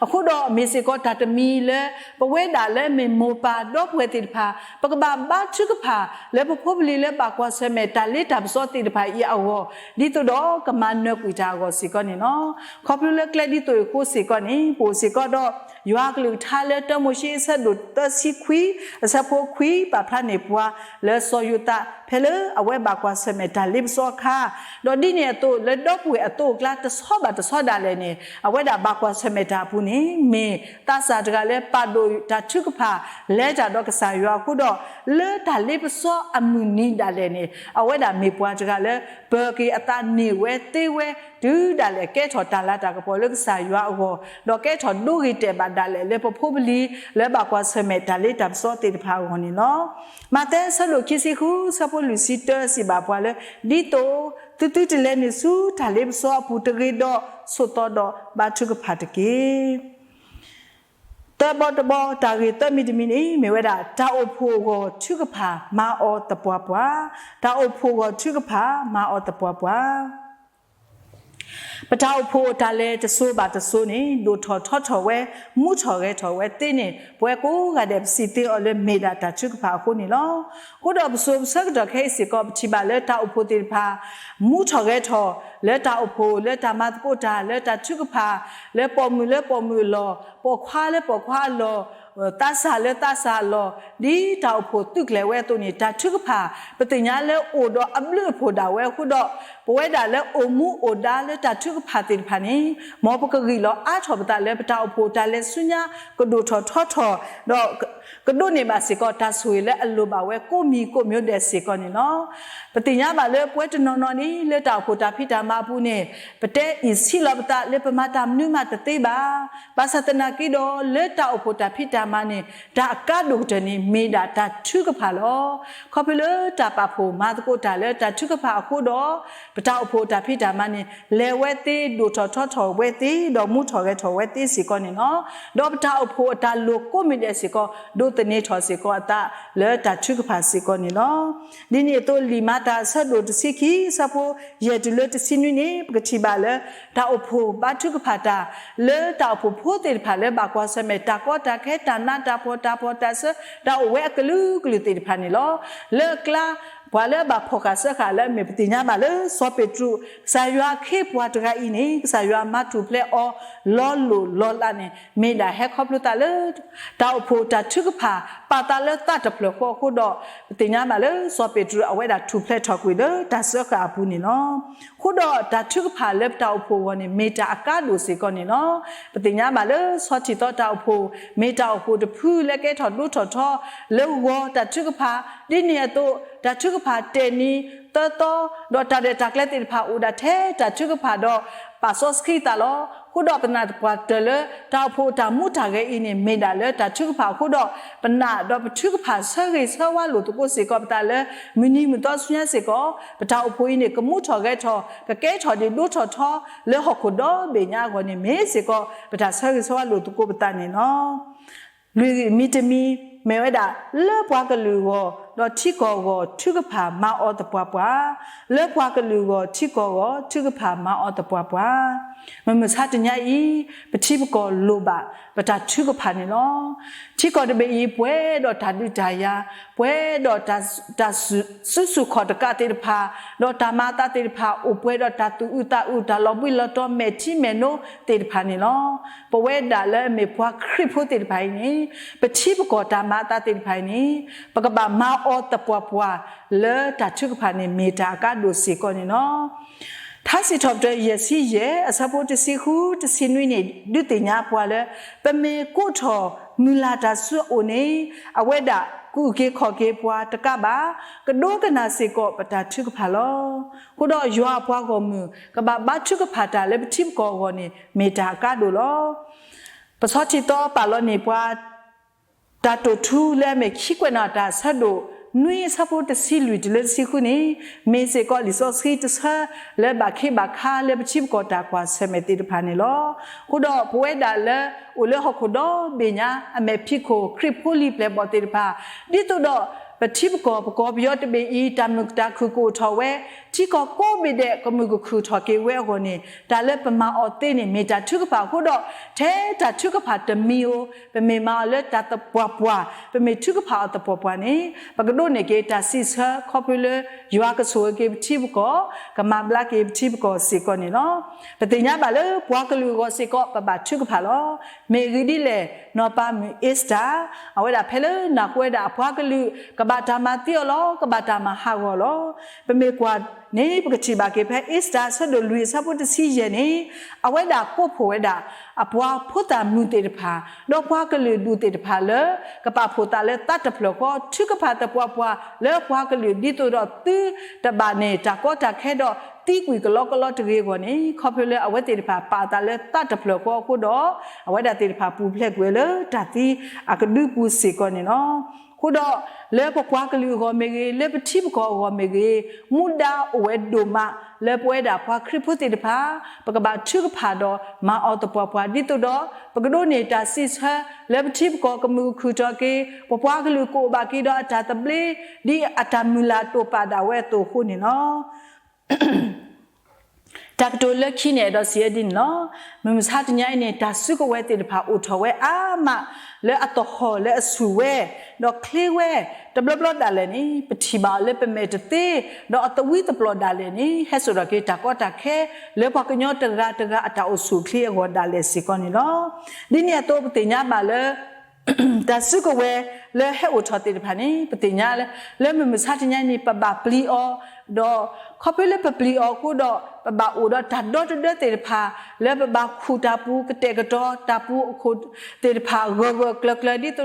အဃိဒီးမ့ၢ်စ့ၢ်ကီးတၢ်တမံၤလၢ ပဝဲဒၣ်လၢမ့ၢ်မိၢ်ပၢ်ဒီပုၢ်ဝဲၢ်သ့ၣ်တဖၣ် ပကဘၣ်ဘါထုကဖၣ်လၢပဖိပလံၤလၢဘၣ်ကွၢ်ဆၢၣ်မဲာ်တၢ်လ့တၢ်ပစီသ့ၣ်တဖၣ်အံၤအဂီၢ် ဒ်သိးဒီးကမၤနၢၤကွံာ်တၢ်အဂီၢ်စ့ၢ်ကီးန့ၣ်လီၤ. ခီဖျိလၢကျဲဒ်သိးအံၤအဃိစ့ၢ်ကီးန့ၣ် ပအိၣ်စ့ၢ်ကီးဒီး ယွၤအကလုၢ်ကထါလၢတၢမိၤၡ့အဆၢဒိၣ်သၢဆံခွံ အဆၢဖိခွံ ပာ်ဖျါန့ၢ်ပှၤလၢစီၤယိၤသး ဖဲလၢအဝဲဘၣ်ကွၢ်ဆၢၣ်မဲာ်တၢ်လ့ပစီအခါ, ဒီးဒ်န့ၣ်အသိး လၢဒီပုၢ်ဝဲၢ်အသိးအကျါတဆီဘၣ်တဆီဒၣ်လဲာ်န့ၣ် အဝဲဒၣ်ဘၣ်ကွၢ်ဆၢၣ်မဲာ်တၢ်အပူၤန့ၣ် မ့ၢ်သးစၢ်တဂၤလၢပာ်ဒိၣ်တၢ်ထုကဖၣ် လဲၤတၢ်ဒီးကစၢ်ယွၤအဃိဒီး လၢတၢ်လ့ပစီအမုၢ်နံၤဒၣ်လဲာ်န့ၣ် အဝဲဒၣ်မ့ၢ်ပှၤတဂၤလၢ ပၢၤက့ၤအသးန့ၢ်ဝဲသ့ဝဲ တုၤဒၣ်လဲာ်ကဲထီၣ်တၢ်လၤတၢ်ကပီၤလၢကစၢ်ယွၤအဂီၢ်, ဒီးကဲထီၣ်ဒိဂ့ၤတဲာ်ဘၣ်ဒၣ်လဲာ်လၢပဖိပလံၤ လၢဘၣ်ကွၢ်ဆၢၣ်မဲာ်တၢ်လ့တၢ်ပစီသ့ၣ်တဖၣ်အဂီၢ်န့ၣ်လီၤ. မးသဲအဆၢဒိၣ်ခံဆံဃု အဆၢဖိလွံၢ်ဆံတၢ စံးဘၣ်ပှၤလၢ ဒ်သိးသုသုတလဲၤနုာ်ဆူတၢ်လ့ပစီအပူၤတဂ့ၤဒီး ဆိးသီဒီးဘါထုကဖၣ်တက့ၢ်. သၢဘီတဘီ တၢ်ဂ့ၢ်သၢမံၤတမံၤန့ၣ် မ့ၢ်ဝဲဒၣ် တၢ်အိၣ်ဖှိၣ်အဂီၢ်ထုကဖၣ်မၤအီၤသပှၢ်ပှၢ်, တၢ်အိၣ်ဖှိၣ်အဂီၢ်ထုကဖၣ်မၤအီၤသပှၢ်ပှၢ်. ပတၢ်အိၣ်ဖှိၣ်အတၢ်လဲၤတစိၤဘၣ်တစိၤန့ၣ် ဒိၣ်ထီၣ်ထီထီၣ်ဝဲ မူထီၣ်ဂဲၤထီၣ်ဝဲသ့န့ၣ် ပဝဲကိးဂၤဒဲးပစံးသ့အီၤလၢမ့ၢ်ဒၣ်တၢ်ထုကဖၣ်အဃိန့ၣ်လီၤ. အဃိဒီးပစိၤပဆၢကတီၢ်ခဲအံၤစ့ၢ်ကီး ပထံၣ်ဘၣ်လၢတၢ်အိၣ်ဖှိၣ်သ့ၣ်တဖၣ် မူထီၣ်ဂဲၤထီၣ် လၢတၢ်အိၣ်ဖှိၣ် လၢတၢ်မၤသကိးတၢ် လၢတၢ်ထုကဖၣ် လၢပိာ်မုၣ်လၢပိာ်မုၣ်အလီၢ်, ပိာ်ခွါလၢပိာ်ခွါအလီၢ်, သးစၢ်လၢသးစၢ်အလီၢ်, ဒ်တၢ်အိၣ်ဖှိၣ်သုးကျဲၤဝဲအသိးန့ၣ် တၢ်ထုကဖၣ် ပသ့ၣ်ညါလၢအိၣ်ဒီးအဘျုးအဖှိၣ်ဒၣ်ဝဲအဃိဒီး ပဝဲဒၣ်လၢအိၣ်မူအိၣ်ဒါလၢတၢ်ထုကဖၣ်သ့ၣ်တဖၣ်န့ၣ် မ်ပကဂံၢ်လီၤအါထီၣ်ပသးလၢပတၢ်အိၣ်ဖှိၣ်တၢ်လဲၤဆူညါ ကဒိၣ်ထီၣ်ထီထီၣ် ဒီး ကဒိးန့ၢ်ဘၣ်စ့ၢ်ကီးတၢ်ဆိၣ်ဂ့ၤလၢအလိၣ်ဘၣ်ဝဲကိးမံၤကိးမံၤဒဲးစ့ၢ်ကီးန့ၣ်လီၤ. ပသ့ၣ်ညါဘၣ်လၢပဝဲတနီၤနီၤန့ၣ် လၢတၢ်အိၣ်ဖှိၣ်တၢ်ဖံးတၢ်မၤအပူၤန့ၣ် ပတဲအံၤဆံးလီၤပသးလၢပမၤတၢ်မနုၤမးတသ့ဘၣ်. ဘၣ်ဆၣ်သနာ်က့ဒီး လၢတၢ်အိၣ်ဖှိၣ်တၢ်ဖံးတၢ်မၤန့ၣ် တၢ်အကါဒိၣ်ကတၢၢ်န့ၣ် မ့ၢ်ဒၣ်တၢ်ထုကဖၣ်လီၤ. ခီဖျိလၢတၢ်ပာ်ဖှိၣ်မၤသကိးတၢ်လၢတၢ်ထုကဖၣ်အဃိဒီး ပတၢ်အိၣ်ဖှိၣ်တၢ်ဖံးတၢ်မၤန့ၣ် လဲၤဝဲသ့ ဒိၣ်ထီၣ်ထီထီၣ်ဝဲသ့ ဒီးမူထီၣ်ဂဲၤထီၣ်ဝဲသ့စ့ၢ်ကီးန့ၣ်လီၤ. ဒီးပတၢ်အိၣ်ဖှိၣ်အတၢ်လိၣ်ကိးမံၤဒဲးစ့ၢ်ကီး ဒိးသန့ၤထီၣ်စ့ၢ်ကီးအသးလၢတၢ်ထုကဖၣ်စ့ၢ်ကီးန့ၣ်လီၤ. ဒ်န့ၣ်အသိး လံာ်မၤတၢ်အဆၢဒိၣ်တဆံခံ အဆၢဖိယဲၢ်တုၤလၢတဆံနွံန့ၣ် ပကထံၣ်ဘၣ်လၢ တၢ်အိၣ်ဖှိၣ်ဘါထုကဖၣ်တၢ် လၢတၢ်အိၣ်ဖှိၣ်ဖိသ့ၣ်တဖၣ်လၢဘၣ်ကွၢ်ဆၢၣ်မဲာ်တၢ်ကီတၢ်ခဲ တၢ်နးတၢ်ဖှီၣ် တၢ်ပီးတၢ်ဆၢ တၢ်အိၣ်ဝဲအကလုာ်ကလုာ်သ့ၣ်တဖၣ်န့ၣ်လီၤ. လၢအကျါ ပှၤလၢအဘၣ်ဖီၣ်ဃာ်စၢဃာ်လၢအမ့ၢ်ပသ့ၣ်ညါဘၣ်လၢစီၤပ့းတရူး ကစၢ်ယွၤအခ့အပှၤတဂၤအံၤန့ၣ် ကစၢ်ယွၤမၤထူၣ်ဖျဲးအီၤ လီၤလိၢ်လီၤလးန့ၣ် မ့ၢ်ဒၣ်ဟဲခီဖျိသးလၢ တၢ်အိၣ်ဖှိၣ်တၢ်ထုကဖၣ် ပာ်သးလၢသးတဖျၢၣ်ဃီအဃိဒီး ပသ့ၣ်ညါဘၣ်လၢစီၤပ့းတရူးအဝဲဒၣ်ထူၣ်ဖျဲးထီၣ်ကွံာ်လၢတၢ်စၢဃာ်အပူၤန့ၣ်လီၤ. အဃိဒီးတၢ်ထုကဖၣ်လၢပတၢ်အိၣ်ဖှိၣ်အဂီၢ်န့ၣ် မ့ၢ်တၢ်အကါဒိၣ်စ့ၢ်ကီးန့ၣ်လီၤ. ပသ့ၣ်ညါဘၣ်လၢဆီထံၣ်သီတၢ်အိၣ်ဖှိၣ် မ့ၢ်တၢ်အိၣ်ဖှိၣ်တဖုလၢကဲထီၣ်ဒိၣ်ထီၣ်ထီ လၢဂီၤတၢ်ထုကဖၣ် ဒ်န့ၣ်အသိး တၢ်ထုကဖၣ်တဲာ်နံၤသၢသီ ဒီးတၢ်ရဲၣ်တၢ်ကျဲၤသ့ၣ်တဖၣ်အိၣ်ဒၣ်ထဲတၢ်ထုကဖၣ်ဒီး ပာ်စီဆှံသးလီၤ. အဃိဒီးပနာ်သပှၢ်တၢၢ်လၢ တၢ်အိၣ်ဖှိၣ်အတၢ်မူတၢ်ဂဲၤအံၤန့ၣ် မ့ၢ်ဒၣ်လၢတၢ်ထုကဖၣ်အဃိဒီး ပနာ်ဒီးပထုကဖၣ်ဆၢဂ့ၤဆၢဝါလိာ်သကိးစ့ၢ်ကီးပသးလၢ မုၢ်နံၤမုၢ်သီဆူညါစ့ၢ်ကီး ပတၢ်အိၣ်ဖှိၣ်အံၤန့ၣ် ကမူထီၣ်ဂဲၤထီၣ် ကကဲထီၣ်ဒ်ဒိထီၣ်ထီ လၢဟီၣ်ခိၣ်ဒီဘ့ၣ်ညါအဂီၢ်န့ၣ် မ့ၢ်စ့ၢ်ကီး ပတၢ်ဆၢဂ့ၤဆၢဝါလိာ်သကိးပသးန့ၣ်လီၤ. လွံၢ်မံၤတမံၤ မ့ၢ်ဝဲဒၣ် လၢပှၤကလုာ်အဂီၢ် ဒီးထံကီၢ်အဂီၢ် ထုကဖၣ်မၤအီၤသပှၢ်ပှၢ်, လၢပှၤကလုာ်အဂီၢ် ထံကီၢ်အဂီၢ် ထုကဖၣ်မၤအီၤသပှၢ်ပှၢ်. မုၢ်မဆါတနံၤအံၤ ပထံပကီၢ်လိၣ်ဘၣ် ပတၢ်ထုကဖၣ်န့ၣ်လီၤ. ထံကီၢ်တဘ့ၣ်အံၤ ပှဲၤဒီးတၢ်ဒုးတၢ်ယၤ, ပှဲၤဒီးတၢ် တၢ်စုဆူၣ်ခီၣ်တကးသ့ၣ်တဖၣ်, ဒီးတၢ်မၤအသးသ့ၣ်တဖၣ် အိၣ်ပှဲၤဒီးတၢ်သူၣ်အုးသးအုး တၢ်လီၤဘှံးလီၤတီၤ မဲာ်ထံမဲာ်နိသ့ၣ်တဖၣ်န့ၣ်လီၤ. ပဝဲဒၣ်လၢအမ့ၢ်ပှၤခရံာ်ဖိသ့ၣ်တဖၣ်အံၤန့ၣ် ပထံပကီၢ်တၢ်မၤအသးသ့ၣ်တဖၣ်အံၤန့ၣ် ပကဘၣ်မၤအီၤသပှၢ်ပှၢ် လၢတၢ်ထုကဖၣ်န့ၣ် မ့ၢ်တၢ်အကါဒိၣ်စ့ၢ်ကီးန့ၣ်လီၤ. ထါစံးထီၣ်ပတြၢၤ ယဲၢ်ဆံယဲၢ် အဆၢဖိတဆံဃု တဆံနွံန့ၣ် ဒုးသ့ၣ်ညါပှၤလၢ ပမ့ၢ်ကိးထီၣ်မုၢ်လၢ်တၢ်ဆူအအိၣ်န့ၣ် အဝဲဒၣ်ကအုၣ်က့ၤခီၣ်က့ၤပှၤတကးဘၣ် ကဒိကနၣ်စ့ၢ်ကီးပတၢ်ထုကဖၣ်လီၤ. အဃိဒီးယွၤအပှၤဂီၢ်မုၢ် ကဘၣ်ဘါထုကဖၣ်တၢ်လၢပထံပကီၢ်အဂီၢ်န့ၣ် မ့ၢ်တၢ်အကါဒိၣ်လီၤ. ပဆီထံသီပာ်လီၤန့ၢ်ပှၤ တၢ်တိာ်ထူလၢအမ့ၢ်ခံကွဲးနီၣ်တၢ်အဆၢဒိၣ်နွံ အဆၢဖိတဆံလွံၢ်တုၤလၢတဆံဃုန့ၣ် မ့ၢ်စ့ၢ်ကီးလံာ်စီဆှံတဆၢ လၢဘၣ်ခ့ဘၣ်ခါလၢပထံပကီၢ်တၢ်ကွၢ်ဆၢၣ်မဲာ်သ့ၣ်တဖၣ်န့ၣ်လီၤ. အဃိဒီးပဝဲဒၣ်လၢအိၣ်လၢဟီၣ်ခိၣ်ဒီဘ့ၣ်ညါ အမဲာ်ဖံးခိၣ် ခရံာ်ဖိလံၤပျဲၢ်ဘီၣ်သ့ၣ်တဖၣ် ဒ်သိးဒီး ပထံပကီၢ် ပကီၢ်ပယီၤတဘ့ၣ်အံၤ တၢ်မုာ်တၢ်ခုၣ်ကအိၣ်ထီၣ်ဝဲ, ထံကီၢ်ကိးဘ့ၣ်ဒဲး ကမုာ်ကခုၣ်ထီၣ်က့ၤဝဲအဂီၢ်န့ၣ် တၢ်လၢပမၤအီၤသ့န့ၣ် မ့ၢ်တၢ်ထုကဖၣ်အဃိဒီး ထဲတၢ်ထုကဖၣ်တမံၤဧိၤ ပမ့ၢ်မၤအီၤလၢတၢ်သပှၢ်ပှၢ်, ပမ့ၢ်ထုကဖၣ်အီၤသပှၢ်ပှၢ်န့ၣ် ပကဒိးန့ၢ်က့ၤတၢ်စံးဆၢခီဖျိလၢ ယွၤကဆိၣ်ဂ့ၤက့ၤပထံပကီၢ်, ကမၤဘျါက့ၤပထံပကီၢ်စ့ၢ်ကီးန့ၣ်လီၤ. ပသ့ၣ်ညါဘၣ်လၢပှၤကလုာ်အဂီၢ်စ့ၢ်ကီး ပဘၣ်ထုကဖၣ်လီၤ. မ့ၢ်ဂ့ၢ်ဒ်လဲၣ်, နီၢ်ပၤမုၣ်အ့စတၢၤ အဝဲဒၣ်ဖဲလၢနၢ်ဟူဝဲဒၣ်အပှၤကလုာ် ကဘၣ်တၢ်မၤသံအီၤလီၤ, ကဘၣ်တၢ်မၤဟးဂီၤလီၤ. ပမ့ၢ်ကွၢ်န့ၣ် ပကထံၣ်ဘၣ်က့ၤဖဲအ့စတၢၤ အဆၢဒိၣ်လွံၢ် အဆၢဖိတဆံယဲၢ်န့ၣ် အဝဲဒၣ်ကိးဖှိၣ်ဝဲဒၣ် အပှၤဖိသၣ်မုၣ်သ့ၣ်တဖၣ် ဒီးပှၤကလုာ်ဒူၣ်သ့ၣ်တဖၣ်လၢ ကပာ်ဖှိၣ်သးလၢသးတဖျၢၣ်ဃီ ထုကဖၣ်သပှၢ်ပှၢ်လၢပှၤကလုာ် ဒ်သိးဒီးသုတဘၣ်န့ၢ်တၢ်ကီတၢ်ခဲဒီးသံကွံာ်ကလီကလီတဂ့ၤအဂီၢ်န့ၣ် ခီဖျိလၢအဝဲသ့ၣ်တဖၣ်ပာ်အသးလၢသးတဖျၢၣ်ဃီအဃိဒီး အဝဲဒၣ်သ့ၣ်တဖၣ်ပူၤဖျဲးကွံာ်ဝဲလၢတၢ်သံအကဒုပူၤစ့ၢ်ကီးန့ၣ်လီၤ. အဃိဒီး လၢပပှၤကလုာ်အဂီၢ်မ့ၢ်ဂ့ၤ, လၢပထံပကီၢ်အဂီၢ်မ့ၢ်ဂ့ၤ, မူဒါအိၣ်ဝဲဒိၣ်မး လၢပဝဲဒၣ်ပှၤခရံာ်ဖိသ့ၣ်တဖၣ် ပကဘၣ်ထုကဖၣ်ဒီးမၤအီၤသပှၢ်ပှၢ် ဒ်သိးဒီး ပကဒိးန့ၢ်တၢ်စံးဆၢ လၢပထံပကီၢ်ကမုာ်ကခုၣ်ထီၣ်က့ၤ, ပပှၤကလုာ်ကအိၣ်ဘၣ်က့ၤဒီးအတၢ်သဘျ့ ဒ်အတၢ်မုၢ်လၢ်တိာ်ပာ်ဒၣ်ဝဲအသိးအဃိန့ၣ်လီၤ. တၢ်ကတိၤလၢခံန့ၣ် အဲၣ်ဒိးစံးဝဲဒ်န့ၣ်လီၤ. မုၢ်မဆါတနံၤအံၤန့ၣ် တၢ်စုကဝဲၤသ့ၣ်တဖၣ်အိၣ်ထီၣ်ဝဲအါမး လၢအသဟီၣ်လၢအဆူၣ်ဝဲ, ဒီးချ့ဝဲ, တဘျီဘျီဒၣ်လဲာ်န့ၣ် ပထံၣ်ဘၣ်အီၤလၢပမဲာ်တသ့, ဒီးအသဝံသပျီၢ်ဒၣ်လဲာ်န့ၣ် ဟဲစိာ်ထီၣ်က့ၤတၢ်ကီတၢ်ခဲ လၢပှၤကညီတဂၤတဂၤအတၢ်အိၣ်ဆူၣ်အိၣ်ချ့အဂီၢ်ဒၣ်လဲာ်စ့ၢ်ကီးန့ၣ်လီၤ. ဒ်န့ၣ်အသိးပသ့ၣ်ညါဘၣ်လၢ တၢ်စုကဝဲၤလၢဟဲအိၣ်ထီၣ်သ့ၣ်တဖၣ်န့ၣ် ပသ့ၣ်ညါလၢ လၢမုၢ်မဆါတနံၤအံၤန့ၣ် ပဘၣ်ပျံၤအီၤ, ဒီးခီဖျိလၢပပျံၤအီၤအဃိဒီး ပဘၣ်အိၣ်ဒီးတၢ်ဒီတဒၢသ့ၣ်တဖၣ် လၢပဘၣ်ခူၣ်တၢ်ပူၤ ကတဲာ်ကတီၤတၢ်ပူၤအခိၣ်သ့ၣ်တဖၣ် ဂၢၢ်ဂၢၢ်ကျၢၤကျၢၤ ဒ်သိးဒီး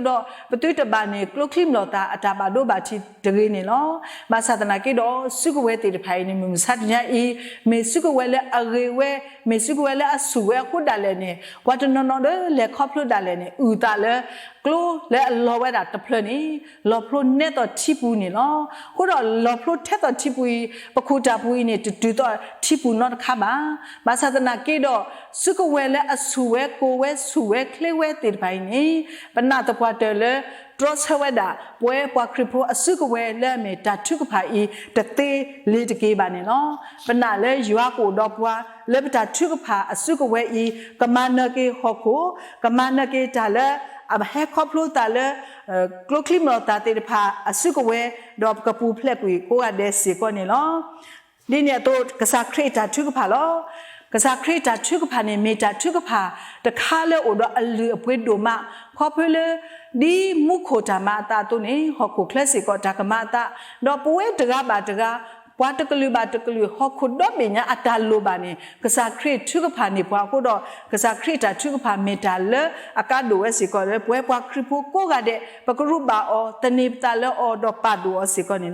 ပသုတဘၣ်န့ၢ်ကျိချံမျိာ်သၣ်အတၢ်ဘၣ်ဒိဘၣ်ထံးတဂ့ၤန့ၣ်လီၤ. ဘၣ်ဆၣ်သနာ်က့ဒီး စုကဝဲၤသ့ၣ်တဖၣ်အံၤန့ၣ် မုၢ်မဆါတနံၤအံၤ မ့ၢ်စုကဝဲၤလၢအဂ့ၤဝဲ, မ့ၢ်စုကဝဲၤလၢအဆူၣ်ဝဲအဃိဒၣ်လဲာ်န့ၣ် ပှၤတနီၤနီၤဒီးလဲၤခီဖျိဒၣ်လဲာ်န့ၣ် အုၣ်သးလၢ ကျိလၢအလီၤဝဲဒၣ်တဖျၢၣ်န့ၣ် လီၤဖျိနဲသိးထံပူၤန့ၣ်လီၤ. အဃိဒီးလီၤဖျိထဲသိးထံပူၤအံၤ ပခူၣ်တၢ်ပူၤအံၤန့ၣ် တတုၤသိးထံပူၤနီတခါဘၣ်. ဘၣ်ဆၣ်သနာ်က့ဒီး စုကဝဲၤလၢအဆူၣ်ဝဲ ကိၢ်ဝဲ ဆူၣ်ဝဲ ချ့ဝဲသ့ၣ်တဖၣ်အံၤန့ၣ် ပနာ်သပှၢ်တၢၢ်လၢ တြီဆၢဝဲဒၣ် ပဝဲပှၤခရံာ်ဖိအစုကဝဲၤလၢအမ့ၢ်တၢ်ထုကဖၣ်အံၤ တသ့လ့ၤတက့ၤဘၣ်န့ၣ်လီၤ. ပနာ်လၢယွၤကအိၣ်ဒီးပှၤ လၢပတၢ်ထုကဖၣ်အစုကဝဲၤအံၤ ကမၤနၢၤက့ၤဟီၣ်ခိၣ်, ကမၤနၢၤက့ၤတၢ်လၢ အဟဲခီဖျိသးလၢ ကျိချံမျိာ်သၣ်သ့ၣ်တဖၣ်အစုကဝဲၤ, ဒီးပကပူၤဖျဲးကွံာ်ကိးဂၤဒဲးစ့ၢ်ကီးန့ၣ်လီၤ. ဒ်န့ၣ်အသိး ကစၢ်ခရံာ်အတၢ်ထုကဖၣ်လီၤ. ကစၢ်ခရံာ်အတၢ်ထုကဖၣ်န့ၣ် မ့ၢ်တၢ်ထုကဖၣ်တခါလၢအိၣ်ဒီးအလုၢ်အပှ့ၤဒိၣ်မး, ခီဖျိလၢ ဒ်မူခိၣ်တၢ်မၤအသးအသိးန့ၣ် ဟီၣ်ခိၣ်ချၢစ့ၢ်ကီးတၢ်ကမၤအသး, ဒီးပဝဲတဂၤဘၣ်တဂၤ ပှၤတကလုာ်ဘၣ်တကလုာ် ဟီၣ်ခိၣ်ဒီဘ့ၣ်ညါအတၢ်လိၣ်ဘၣ်န့ၣ် ကစၢ်ခရံာ်ထုကဖၣ်န့ၢ်ပှၤအဃိဒီး ကစၢ်ခရံာ်တၢ်ထုကဖၣ်မ့ၢ်တၢ်လၢအကါဒိၣ်ဝဲစ့ၢ်ကီးလၢပဝဲပှၤခရံာ်ဖိကိးဂၤဒဲး ပကရူးဘၣ်အီၤ သန့ၤပသးလၢအီၤဒီးပာ်ဒိၣ်အီၤစ့ၢ်ကီးန့ၣ်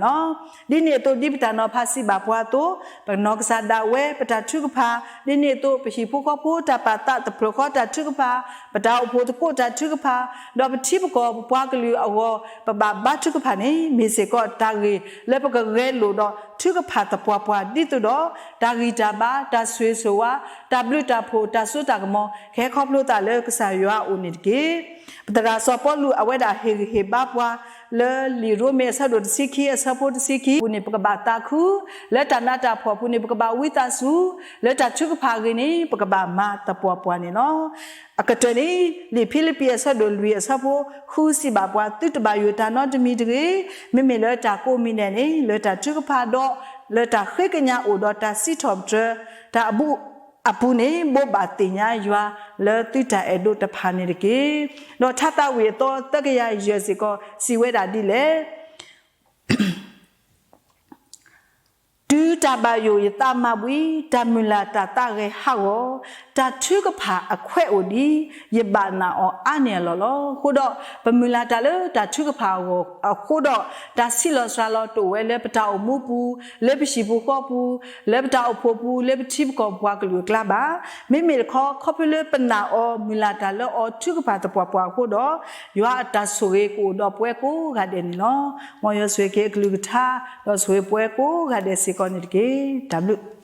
လီၤ. ဒ်န့ၣ်အသိးဒ်ပတၢ်နီၤဖးစံးဘၣ်ပှၤအသိး ပနီၢ်ကစၢ်ဒၣ်ဝဲ ပတၢ်ထုကဖၣ် ဒ်န့ၣ်အသိး ပဟံၣ်ဖိဃီဖိတၢ်ပာ်သးတဖျၢၣ်ဃီတၢ်ထုကဖၣ်, ပတၢ်အိၣ်ဖှိၣ်သကိးတၢ်ထုကဖၣ်, ဒီးပထံပကီၢ်ပပှၤကလုာ်အဂီၢ် ပဘၣ်ဘါထုကဖၣ်န့ၣ် မ့ၢ်စ့ၢ်ကီးတၢ်ဂ့ၢ်လၢပကဂဲၤလိာ်ဒီးထုကဖၣ်သပှၢ်ပှၢ် ဒ်သိးဒီး တၢ်ဂံၢ်တၢ်ဘါ, တၢ်ဆိၣ်ဂ့ၤဆိၣ်ဝါ, တၢ်ဘျုးတၢ်ဖှိၣ်, တၢ်စိတၢ်ကမီၤ ကဟဲခီဖျိသးလၢကစၢ်ယွၤအအိၣ်န့ၣ်တက့ၢ်. ပသရၣ်စီၤပီလူးအဝဲဒၣ်ဟ့ၣ်ဂံၢ်ဟ့ၣ်ဘါပှၤ လၢလံာ်ရိမ့ၤအဆၢဒိၣ်တဆံခံအဆၢဖိတဆံခံအပူၤန့ၣ် ပကဘၣ်သးခု, လၢတၢ်နးတၢ်ဖှီၣ်အပူၤန့ၣ် ပကဘၣ်ဝံသးစူၤ, လၢတၢ်ထုကဖၣ်အဂ့ၢ်န့ၣ် ပကဘၣ်မၤသပှၢ်ပှၢ်န့ၣ်လီၤ. အကတၢၢ်န့ၣ် လံာ်ဖံလံးပံးအဆၢဒိၣ်လွံၢ်အဆၢဖိဃုစံးဘၣ်ပှၤ သုတဘၣ်ယိၣ်တၢ်နီတမံၤတဂ့ၤ, မ့မ့ၢ်လၢတၢ်ကိးမံၤဒဲးန့ၣ် လၢတၢ်ထုကဖၣ်ဒီး လၢတၢ်ဃ့ကညးအိၣ်ဒီးတၢ်စံးထီၣ်ပတြၢၤ တၢ်အဘူးအပူၤန့ၣ် ဘိးဘၣ်သ့ၣ်ညါယွၤလၢသုတၢ်အဲၣ်ဒိးတဖၣ်န့ၣ်တက့ၢ်. ဒီးထါသးဝံၣ်အသီသၢကယၤယဲၢ်စ့ၢ်ကီး စံးဝဲဒၣ်ဒ်လဲၣ် တုၤတၢ်ဘၣ်ယိၣ်ယသးမၤဘှံး, တၢ်မုၢ်လၢ်တၢ်သးဂဲၤဟးဂီၤ, တၢ်ထုကဖၣ်အခွဲးအိၣ်ဒံး, ယဘၣ်နာ်အီၤအါန့ၢ်အလီၢ်လီၤ. အဃိဒီး ပမုၢ်လၢ်တၢ်လၢတၢ်ထုကဖၣ်အဂီၢ်အဃိဒီး တၢ်ဆံးလီၤစှၤလီၤတအိၣ်ဝဲလၢပတၢ်အိၣ်မူပူၤ, လၢပဟံၣ်ပူၤဃီပူၤ, လၢပတၢ်အိၣ်ဖှိၣ်ပူၤ, လၢပထံပကီၢ်ပပှၤကလုာ်အကျါဘၣ်. မ့မ့ၢ်တခီ ခီဖျိလၢပနာ်အီၤ မုၢ်လၢ်တၢ်လၢအီၤ ထုကဖၣ်သပှၢ်ပှၢ်အဃိဒီး ယွၤအတၢ်ဆိၣ်ဂ့ၤကအိၣ်ဒီးပဝဲကိးဂၤဒဲးန့ၣ်လီၤ. မ်ယွၤဆိၣ်ဂ့ၤက့ၤအကလုၢ်ကထါ ဒီးဆိၣ်ဂ့ၤပဝဲကိးဂၤဒဲးစ့ၢ်ကီးန့ၣ်တက့ၢ်. တၢ်ဘျုး